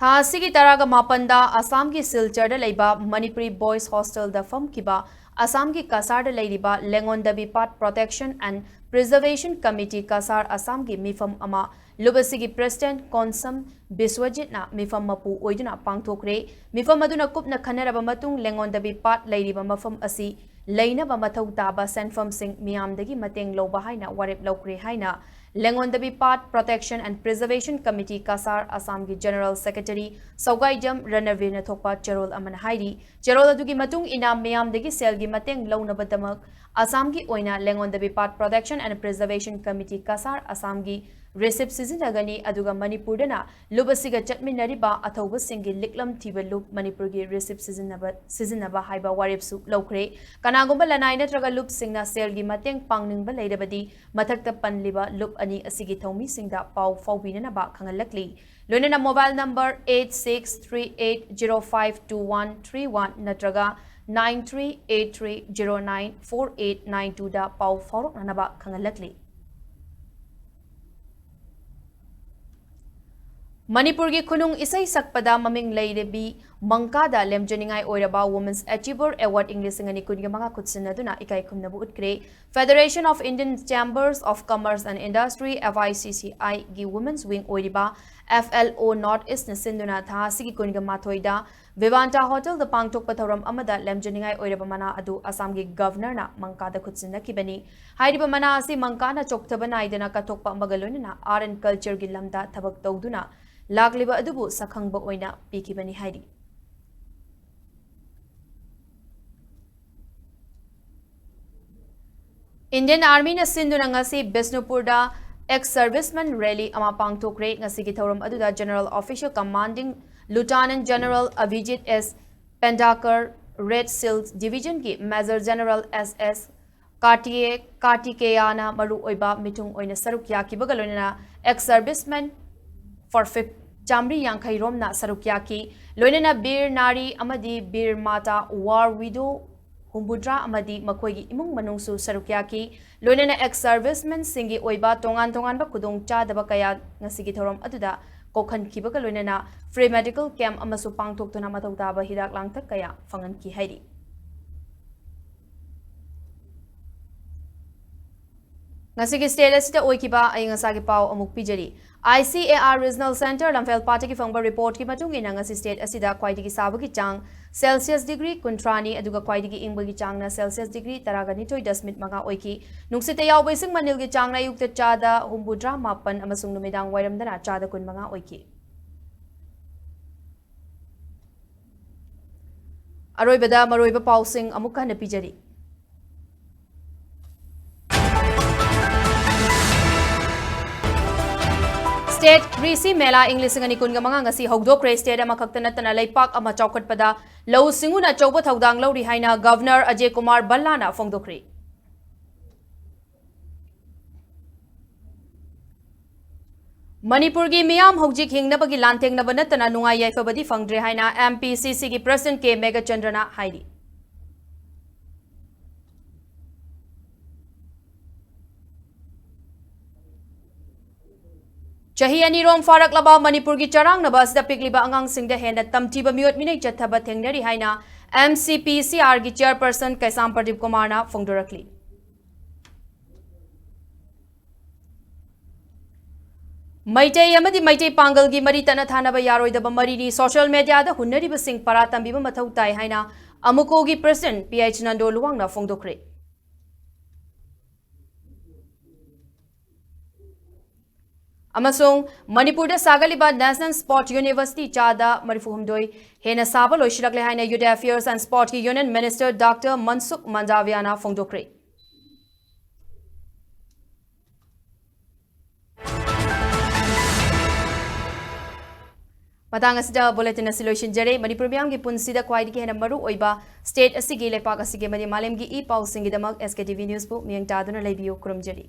ꯊꯥ ꯑꯁꯤꯒꯤ ꯇꯔꯥꯒ ꯃꯥꯄꯟꯗ ꯑꯁꯥꯝꯒꯤ ꯁꯤꯜꯆꯔꯗ ꯂꯩꯕ ꯃꯅꯤꯄꯨꯔꯤ boys hostel ꯗ ꯐꯝꯈꯤꯕ ꯑꯁꯥꯝꯒꯤ ꯀꯁꯥꯔꯗ ꯂꯩꯔꯤꯕ ꯂꯦꯡꯉꯣꯟꯗꯕꯤ ꯄꯥꯠ Protection and Preservation Committee Cachar ꯑꯁꯥꯝꯒꯤ ꯃꯤꯐꯝ ꯑꯃ ꯂꯨꯞ ꯑꯁꯤꯒꯤ president ꯀꯣꯟꯁꯝ ꯕꯤꯁ꯭ꯋꯖꯤꯠꯅ ꯃꯤꯐꯝ ꯃꯄꯨ ꯑꯣꯏꯗꯨꯅ ꯄꯥꯡꯊꯣꯛꯈ꯭ꯔꯦ꯫ ꯃꯤꯐꯝ ꯑꯗꯨꯅ ꯀꯨꯞꯅ ꯈꯟꯅꯔꯕ ꯃꯇꯨꯡ ꯂꯦꯡꯉꯣꯟꯗꯕꯤ ꯄꯥꯠ ꯂꯩꯔꯤꯕ ꯃꯐꯝ ꯑꯁꯤ ꯂꯩꯅꯕ ꯃꯊꯧ ꯇꯥꯕ ꯁꯦꯟꯐꯝꯁꯤꯡ ꯃꯤꯌꯥꯝꯗꯒꯤ ꯃꯇꯦꯡ ꯂꯧꯕ ꯍꯥꯏꯅ ꯋꯥꯔꯦꯞ ꯂꯧꯈ꯭ꯔꯦ ꯍꯥꯏꯅ ꯂꯦꯡꯉꯣꯟꯗꯕꯤ Path Protection and Preservation Committee, Cachar, ꯑꯁꯥꯝꯒꯤ General Secretary ꯁꯧꯒꯥꯏꯖꯝ ꯔꯅꯕꯤꯔꯅ ꯊꯣꯛꯄ ꯆꯦꯔꯣꯜ ꯑꯃꯅ ꯍꯥꯏꯔꯤ꯫ ꯆꯦꯔꯣꯜ ꯑꯗꯨꯒꯤ ꯃꯇꯨꯡ ꯏꯟꯅ, ꯃꯤꯌꯥꯝꯗꯒꯤ ꯁꯦꯜꯒꯤ ꯃꯇꯦꯡ ꯂꯧꯅꯕꯗꯃꯛ ꯑꯁꯥꯝꯒꯤ ꯑꯣꯏꯅ ꯂꯦꯡꯉꯣꯟꯗꯕꯤ Path Protection and Preservation Committee, Cachar, ꯑꯁꯥꯝꯒꯤ ꯔꯤꯁꯤꯞ ꯁꯤꯖꯤꯟꯅꯒꯅꯤ, ꯑꯗꯨꯒ ꯃꯅꯤꯄꯨꯔꯗꯅ ꯂꯨꯞ ꯑꯁꯤꯒ ꯆꯠꯃꯤꯟꯅꯔꯤꯕ ꯑꯊꯧꯕꯁꯤꯡꯒꯤ ꯂꯤꯛꯂꯝ ꯊꯤꯕ ꯂꯨꯞ ꯃꯅꯤꯄꯨꯔꯒꯤ ꯔꯤꯁꯤꯞ ꯁꯤꯖꯤꯟꯅꯕ, ꯁꯤꯖꯤꯟꯅꯕ ꯍꯥꯏꯕ ꯋꯥꯔꯦꯞꯁꯨ ꯂꯧꯈ꯭ꯔꯦ꯫ ꯀꯅꯥꯒꯨꯝꯕ ꯂꯅꯥꯏ ꯅꯠꯇ꯭ꯔꯒ ꯂꯨꯞꯁꯤꯡꯅ ꯁꯦꯜꯒꯤ ꯃꯇꯦꯡ ꯄꯥꯡꯅꯤꯡꯕ ꯂꯩꯔꯕꯗꯤ ꯃꯊꯛꯇ ꯄꯟꯂꯤꯕ ꯂꯨꯞ ꯑꯅꯤ ꯑꯁꯤꯒꯤ ꯊꯧꯃꯤꯁꯤꯡꯗ ꯄꯥꯎ ꯐꯥꯎꯕꯤꯅꯅꯕ ꯈꯪꯍꯜꯂꯛꯂꯤ꯫ ꯂꯣꯏꯅꯅ mobile number eight six three eight zero five two one three one ꯅꯠꯇ꯭ꯔꯒ nine three eight three zero nine four eight nine twoꯗ ꯄꯥꯎ ꯐꯥꯎꯔꯛꯅꯅꯕ ꯈꯪꯍꯜꯂꯛꯂꯤ꯫ ꯃꯅꯤꯄꯨꯔꯒꯤ ꯈꯨꯅꯨꯡ ꯏꯁꯩ ꯁꯛꯄꯗ ꯃꯃꯤꯡ ꯂꯩꯔꯕꯤ ꯃꯪꯀꯥꯗ ꯂꯦꯝꯖꯅꯤꯡꯉꯥꯏ ꯑꯣꯏꯔꯕ Women's Achiever Award ꯏꯪ ꯂꯤꯁꯤꯡ ꯑꯅꯤ ꯀꯨꯟꯒ ꯃꯉꯥ ꯈꯨꯠꯁꯤꯟꯅꯗꯨꯅ ꯏꯀꯥꯏ ꯈꯨꯝꯅꯕ ꯎꯠꯈ꯭ꯔꯦ꯫ Federation of Indian Chambers of Commerce and Industry, F I C C I ꯒꯤ Women's Wing ꯑꯣꯏꯔꯤꯕ F L O North Eastꯅ ꯁꯤꯟꯗꯨꯅ ꯊꯥ ꯑꯁꯤꯒꯤ ꯀꯨꯟꯒ ꯃꯥꯊꯣꯏꯗ Vivanta Hotelꯗ ꯄꯥꯡꯊꯣꯛꯄ ꯊꯧꯔꯝ ꯑꯃꯗ ꯂꯦꯝꯖꯅꯤꯡꯉꯥꯏ ꯑꯣꯏꯔꯕ ꯃꯅꯥ ꯑꯗꯨ ꯑꯁꯥꯝꯒꯤ Governorꯅ ꯃꯪꯀꯥꯗ ꯈꯨꯠꯁꯤꯟꯅꯈꯤꯕꯅꯤ꯫ ꯍꯥꯏꯔꯤꯕ ꯃꯅꯥ ꯑꯁꯤ ꯃꯪꯀꯥꯅ ꯆꯣꯛꯊꯕ ꯅꯥꯏꯗꯅ ꯀꯠꯊꯣꯛꯄ ꯑꯃꯒ ꯂꯣꯏꯅꯅ Art and Cultureꯒꯤ ꯂꯝꯗ ꯊꯕꯛ ꯇꯧꯗꯨꯅ ꯂꯥꯛꯂꯤꯕ ꯑꯗꯨꯕꯨ ꯁꯛꯈꯪꯕ ꯑꯣꯏꯅ ꯄꯤꯈꯤꯕꯅꯤ ꯍꯥꯏꯔꯤ꯫ Indian Armyꯅ ꯁꯤꯟꯗꯨꯅ ꯉꯁꯤ ꯕꯤꯁꯅꯨꯄꯨꯔꯗ Ex Serviceman Rally ꯑꯃ ꯄꯥꯡꯊꯣꯛꯈ꯭ꯔꯦ꯫ ꯉꯁꯤꯒꯤ ꯊꯧꯔꯝ ꯑꯗꯨꯗ General Officer Commanding Lieutenant General Abhijit S Pendharkar, Red Shield Divisionꯒꯤ Major General S S Kartiye, Kartikeyanꯅ ꯃꯔꯨ ꯑꯣꯏꯕ ꯃꯤꯊꯨꯡ ꯑꯣꯏꯅ ꯁꯔꯨꯛ ꯌꯥꯈꯤꯕꯒ ꯂꯣꯏꯅꯅ Ex Serviceman for fifty, ꯆꯥꯃꯔꯤ ꯌꯥꯡꯈꯩ ꯔꯣꯝꯅ ꯁꯔꯨꯛ ꯌꯥꯈꯤ꯫ ꯂꯣꯏꯅꯅ ꯕꯤꯔ ꯅꯥꯔꯤ ꯑꯃꯗꯤ ꯕꯤꯔ ꯃꯥꯇꯥ, War Widow, ꯍꯨꯝꯐꯨꯇꯔꯥ ꯑꯃꯗꯤ ꯃꯈꯣꯏꯒꯤ ꯏꯃꯨꯡ ꯃꯅꯨꯡꯁꯨ ꯁꯔꯨꯛ ꯌꯥꯈꯤ꯫ ꯂꯣꯏꯅꯅ Ex Servicemanꯁꯤꯡꯒꯤ ꯑꯣꯏꯕ ꯇꯣꯉꯥꯟ ꯇꯣꯉꯥꯟꯕ ꯈꯨꯗꯣꯡ ꯆꯥꯗꯕ ꯀꯌꯥ ꯉꯁꯤꯒꯤ ꯊꯧꯔꯝ ꯑꯗꯨꯗ ꯀꯣꯛꯍꯟꯈꯤꯕꯒ ꯂꯣꯏꯅꯅ Free Medical Camp ꯑꯃꯁꯨ ꯄꯥꯡꯊꯣꯛꯇꯨꯅ ꯃꯊꯧ ꯇꯥꯕ ꯍꯤꯗꯥꯛ ꯂꯥꯡꯊꯛ ꯀꯌꯥ ꯐꯪꯍꯟꯈꯤ ꯍꯥꯏꯔꯤ꯫ ꯉꯁꯤꯒꯤ state ꯑꯁꯤꯗ ꯑꯣꯏꯈꯤꯕ ꯑꯏꯪ ꯑꯁꯥꯒꯤ ꯄꯥꯎ ꯑꯃꯨꯛ ꯄꯤꯖꯔꯤ꯫ I C A R Regional Centre ꯂꯝꯐꯦꯜꯄꯥꯠꯇꯒꯤ ꯐꯪꯕ reportꯀꯤ ꯃꯇꯨꯡ ꯏꯟꯅ, ꯉꯁꯤ state ꯑꯁꯤꯗ ꯈ꯭ꯋꯥꯏꯗꯒꯤ ꯁꯥꯕꯒꯤ ꯆꯥꯡ Celsius degree ꯀꯨꯟꯊ꯭ꯔꯥꯅꯤ, ꯑꯗꯨꯒ ꯈ꯭ꯋꯥꯏꯗꯒꯤ ꯏꯪꯕꯒꯤ ꯆꯥꯡꯅ Celsius degree ꯇꯔꯥꯒ ꯅꯤꯊꯣꯏ ꯗꯁꯃꯤꯛ ꯃꯉꯥ ꯑꯣꯏꯈꯤ꯫ ꯅꯨꯡꯁꯤꯠꯇ ꯌꯥꯎꯕ ꯏꯁꯤꯡ ꯃꯅꯤꯜꯒꯤ ꯆꯥꯡꯅ ꯑꯌꯨꯛꯇ ꯆꯥꯗ ꯍꯨꯝꯐꯨꯇꯔꯥ ꯃꯥꯄꯟ ꯑꯃꯁꯨꯡ ꯅꯨꯃꯤꯗꯥꯡ ꯋꯥꯏꯔꯝꯗꯅ ꯆꯥꯗ ꯀꯨꯟꯃꯉꯥ ꯑꯣꯏꯈꯤ꯫ ꯑꯔꯣꯏꯕꯗ ꯃꯔꯨꯑꯣꯏꯕ ꯄꯥꯎꯁꯤꯡ ꯑꯃꯨꯛ ꯍꯟꯅ ꯄꯤꯖꯔꯤ꯫ State ꯀ꯭ꯔꯤꯁꯤ ꯃꯦꯂꯥ ꯏꯪ ꯂꯤꯁꯤꯡ ꯑꯅꯤ ꯀꯨꯟꯒ ꯃꯉꯥ ꯉꯁꯤ ꯍꯧꯗꯣꯛꯈ꯭ꯔꯦ꯫ State ꯑꯃꯈꯛꯇ ꯅꯠꯇꯅ ꯂꯩꯄꯥꯛ ꯑꯃ ꯆꯥꯎꯈꯠꯄꯗ ꯂꯧꯎ ꯁꯤꯡꯎꯅ ꯑꯆꯧꯕ ꯊꯧꯗꯥꯡ ꯂꯧꯔꯤ ꯍꯥꯏꯅ Governor ꯑꯖꯌ ꯀꯨꯃꯥꯔ ꯚꯜꯂꯥꯅ ꯐꯣꯡꯗꯣꯛꯈ꯭ꯔꯦ꯫ ꯃꯅꯤꯄꯨꯔꯒꯤ ꯃꯤꯌꯥꯝ ꯍꯧꯖꯤꯛ ꯍꯤꯡꯅꯕꯒꯤ ꯂꯥꯟꯊꯦꯡꯅꯕ ꯅꯠꯇꯅ ꯅꯨꯡꯉꯥꯏ ꯌꯥꯏꯐꯕꯗꯤ ꯐꯪꯗ꯭ꯔꯦ ꯍꯥꯏꯅ M P C Cꯒꯤ President K ꯃꯦꯘꯆꯟꯗ꯭ꯔꯅ ꯍꯥꯏꯔꯤ꯫ ꯆꯍꯤ ꯑꯅꯤꯔꯣꯝ ꯐꯥꯔꯛꯂꯕ ꯃꯅꯤꯄꯨꯔꯒꯤ ꯆꯔꯥꯡꯅꯕ ꯑꯁꯤꯗ ꯄꯤꯛꯂꯤꯕ ꯑꯉꯥꯡꯁꯤꯡꯗ ꯍꯦꯟꯅ ꯇꯝꯊꯤꯕ ꯃꯤꯑꯣꯠ ꯃꯤꯅꯩ ꯆꯠꯊꯕ ꯊꯦꯡꯅꯔꯤ ꯍꯥꯏꯅ M C P C R ꯒꯤ chairperson ꯀꯩꯁꯥꯝ ꯄ꯭ꯔꯗꯤꯞ ꯀꯨꯃꯥꯔꯅ ꯐꯣꯡꯗꯣꯔꯛꯂꯤ꯫ ꯃꯩꯇꯩ ꯑꯃꯗꯤ ꯃꯩꯇꯩ ꯄꯥꯡꯒꯜꯒꯤ ꯃꯔꯤ ꯇꯠꯅ ꯊꯥꯅꯕ ꯌꯥꯔꯣꯏꯗꯕ ꯃꯔꯤꯅꯤ꯫ Social mediaꯗ ꯍꯨꯟꯅꯔꯤꯕꯁꯤꯡ ꯄꯔꯥ ꯇꯝꯕꯤꯕ ꯃꯊꯧ ꯇꯥꯏ ꯍꯥꯏꯅ ꯑꯃꯨꯀꯣꯒꯤ President P H ꯅꯟꯗꯣ ꯂꯨꯋꯥꯡꯅ ꯐꯣꯡꯗꯣꯛꯈ꯭ꯔꯦ꯫ ꯑꯃꯁꯨꯡ ꯃꯅꯤꯄꯨꯔꯗ ꯁꯥꯒꯠꯂꯤꯕ National Sport University ꯆꯥꯗ ꯃꯔꯤꯐꯨꯍꯨꯝꯗꯣꯏ ꯍꯦꯟꯅ ꯁꯥꯕ ꯂꯣꯏꯁꯤꯜꯂꯛꯂꯦ ꯍꯥꯏꯅ Youth Affairs and Sportꯀꯤ Union Minister Doctor ꯃꯟꯁꯨꯈ ꯃꯟꯗꯥꯚꯤꯌꯥꯅ ꯐꯣꯡꯗꯣꯛꯈ꯭ꯔꯦ꯫ ꯃꯇꯥꯡ ꯑꯁꯤꯗ bulletin ꯑꯁꯤ ꯂꯣꯏꯁꯤꯟꯖꯔꯦ꯫ ꯃꯅꯤꯄꯨꯔ ꯃꯤꯌꯥꯝꯒꯤ ꯄꯨꯟꯁꯤꯗ ꯈ꯭ꯋꯥꯏꯗꯒꯤ ꯍꯦꯟꯅ ꯃꯔꯨ ꯑꯣꯏꯕ state ꯑꯁꯤꯒꯤ, ꯂꯩꯄꯥꯛ ꯑꯁꯤꯒꯤ ꯑꯃꯗꯤ ꯃꯥꯂꯦꯝꯒꯤ E ꯄꯥꯎꯁꯤꯡꯒꯤꯗꯃꯛ S K T V Newsꯕꯨ ꯃꯤꯠꯌꯦꯡ ꯇꯥꯗꯨꯅ ꯂꯩꯕꯤꯌꯨ꯫ ꯈꯨꯔꯨꯝꯖꯔꯤ꯫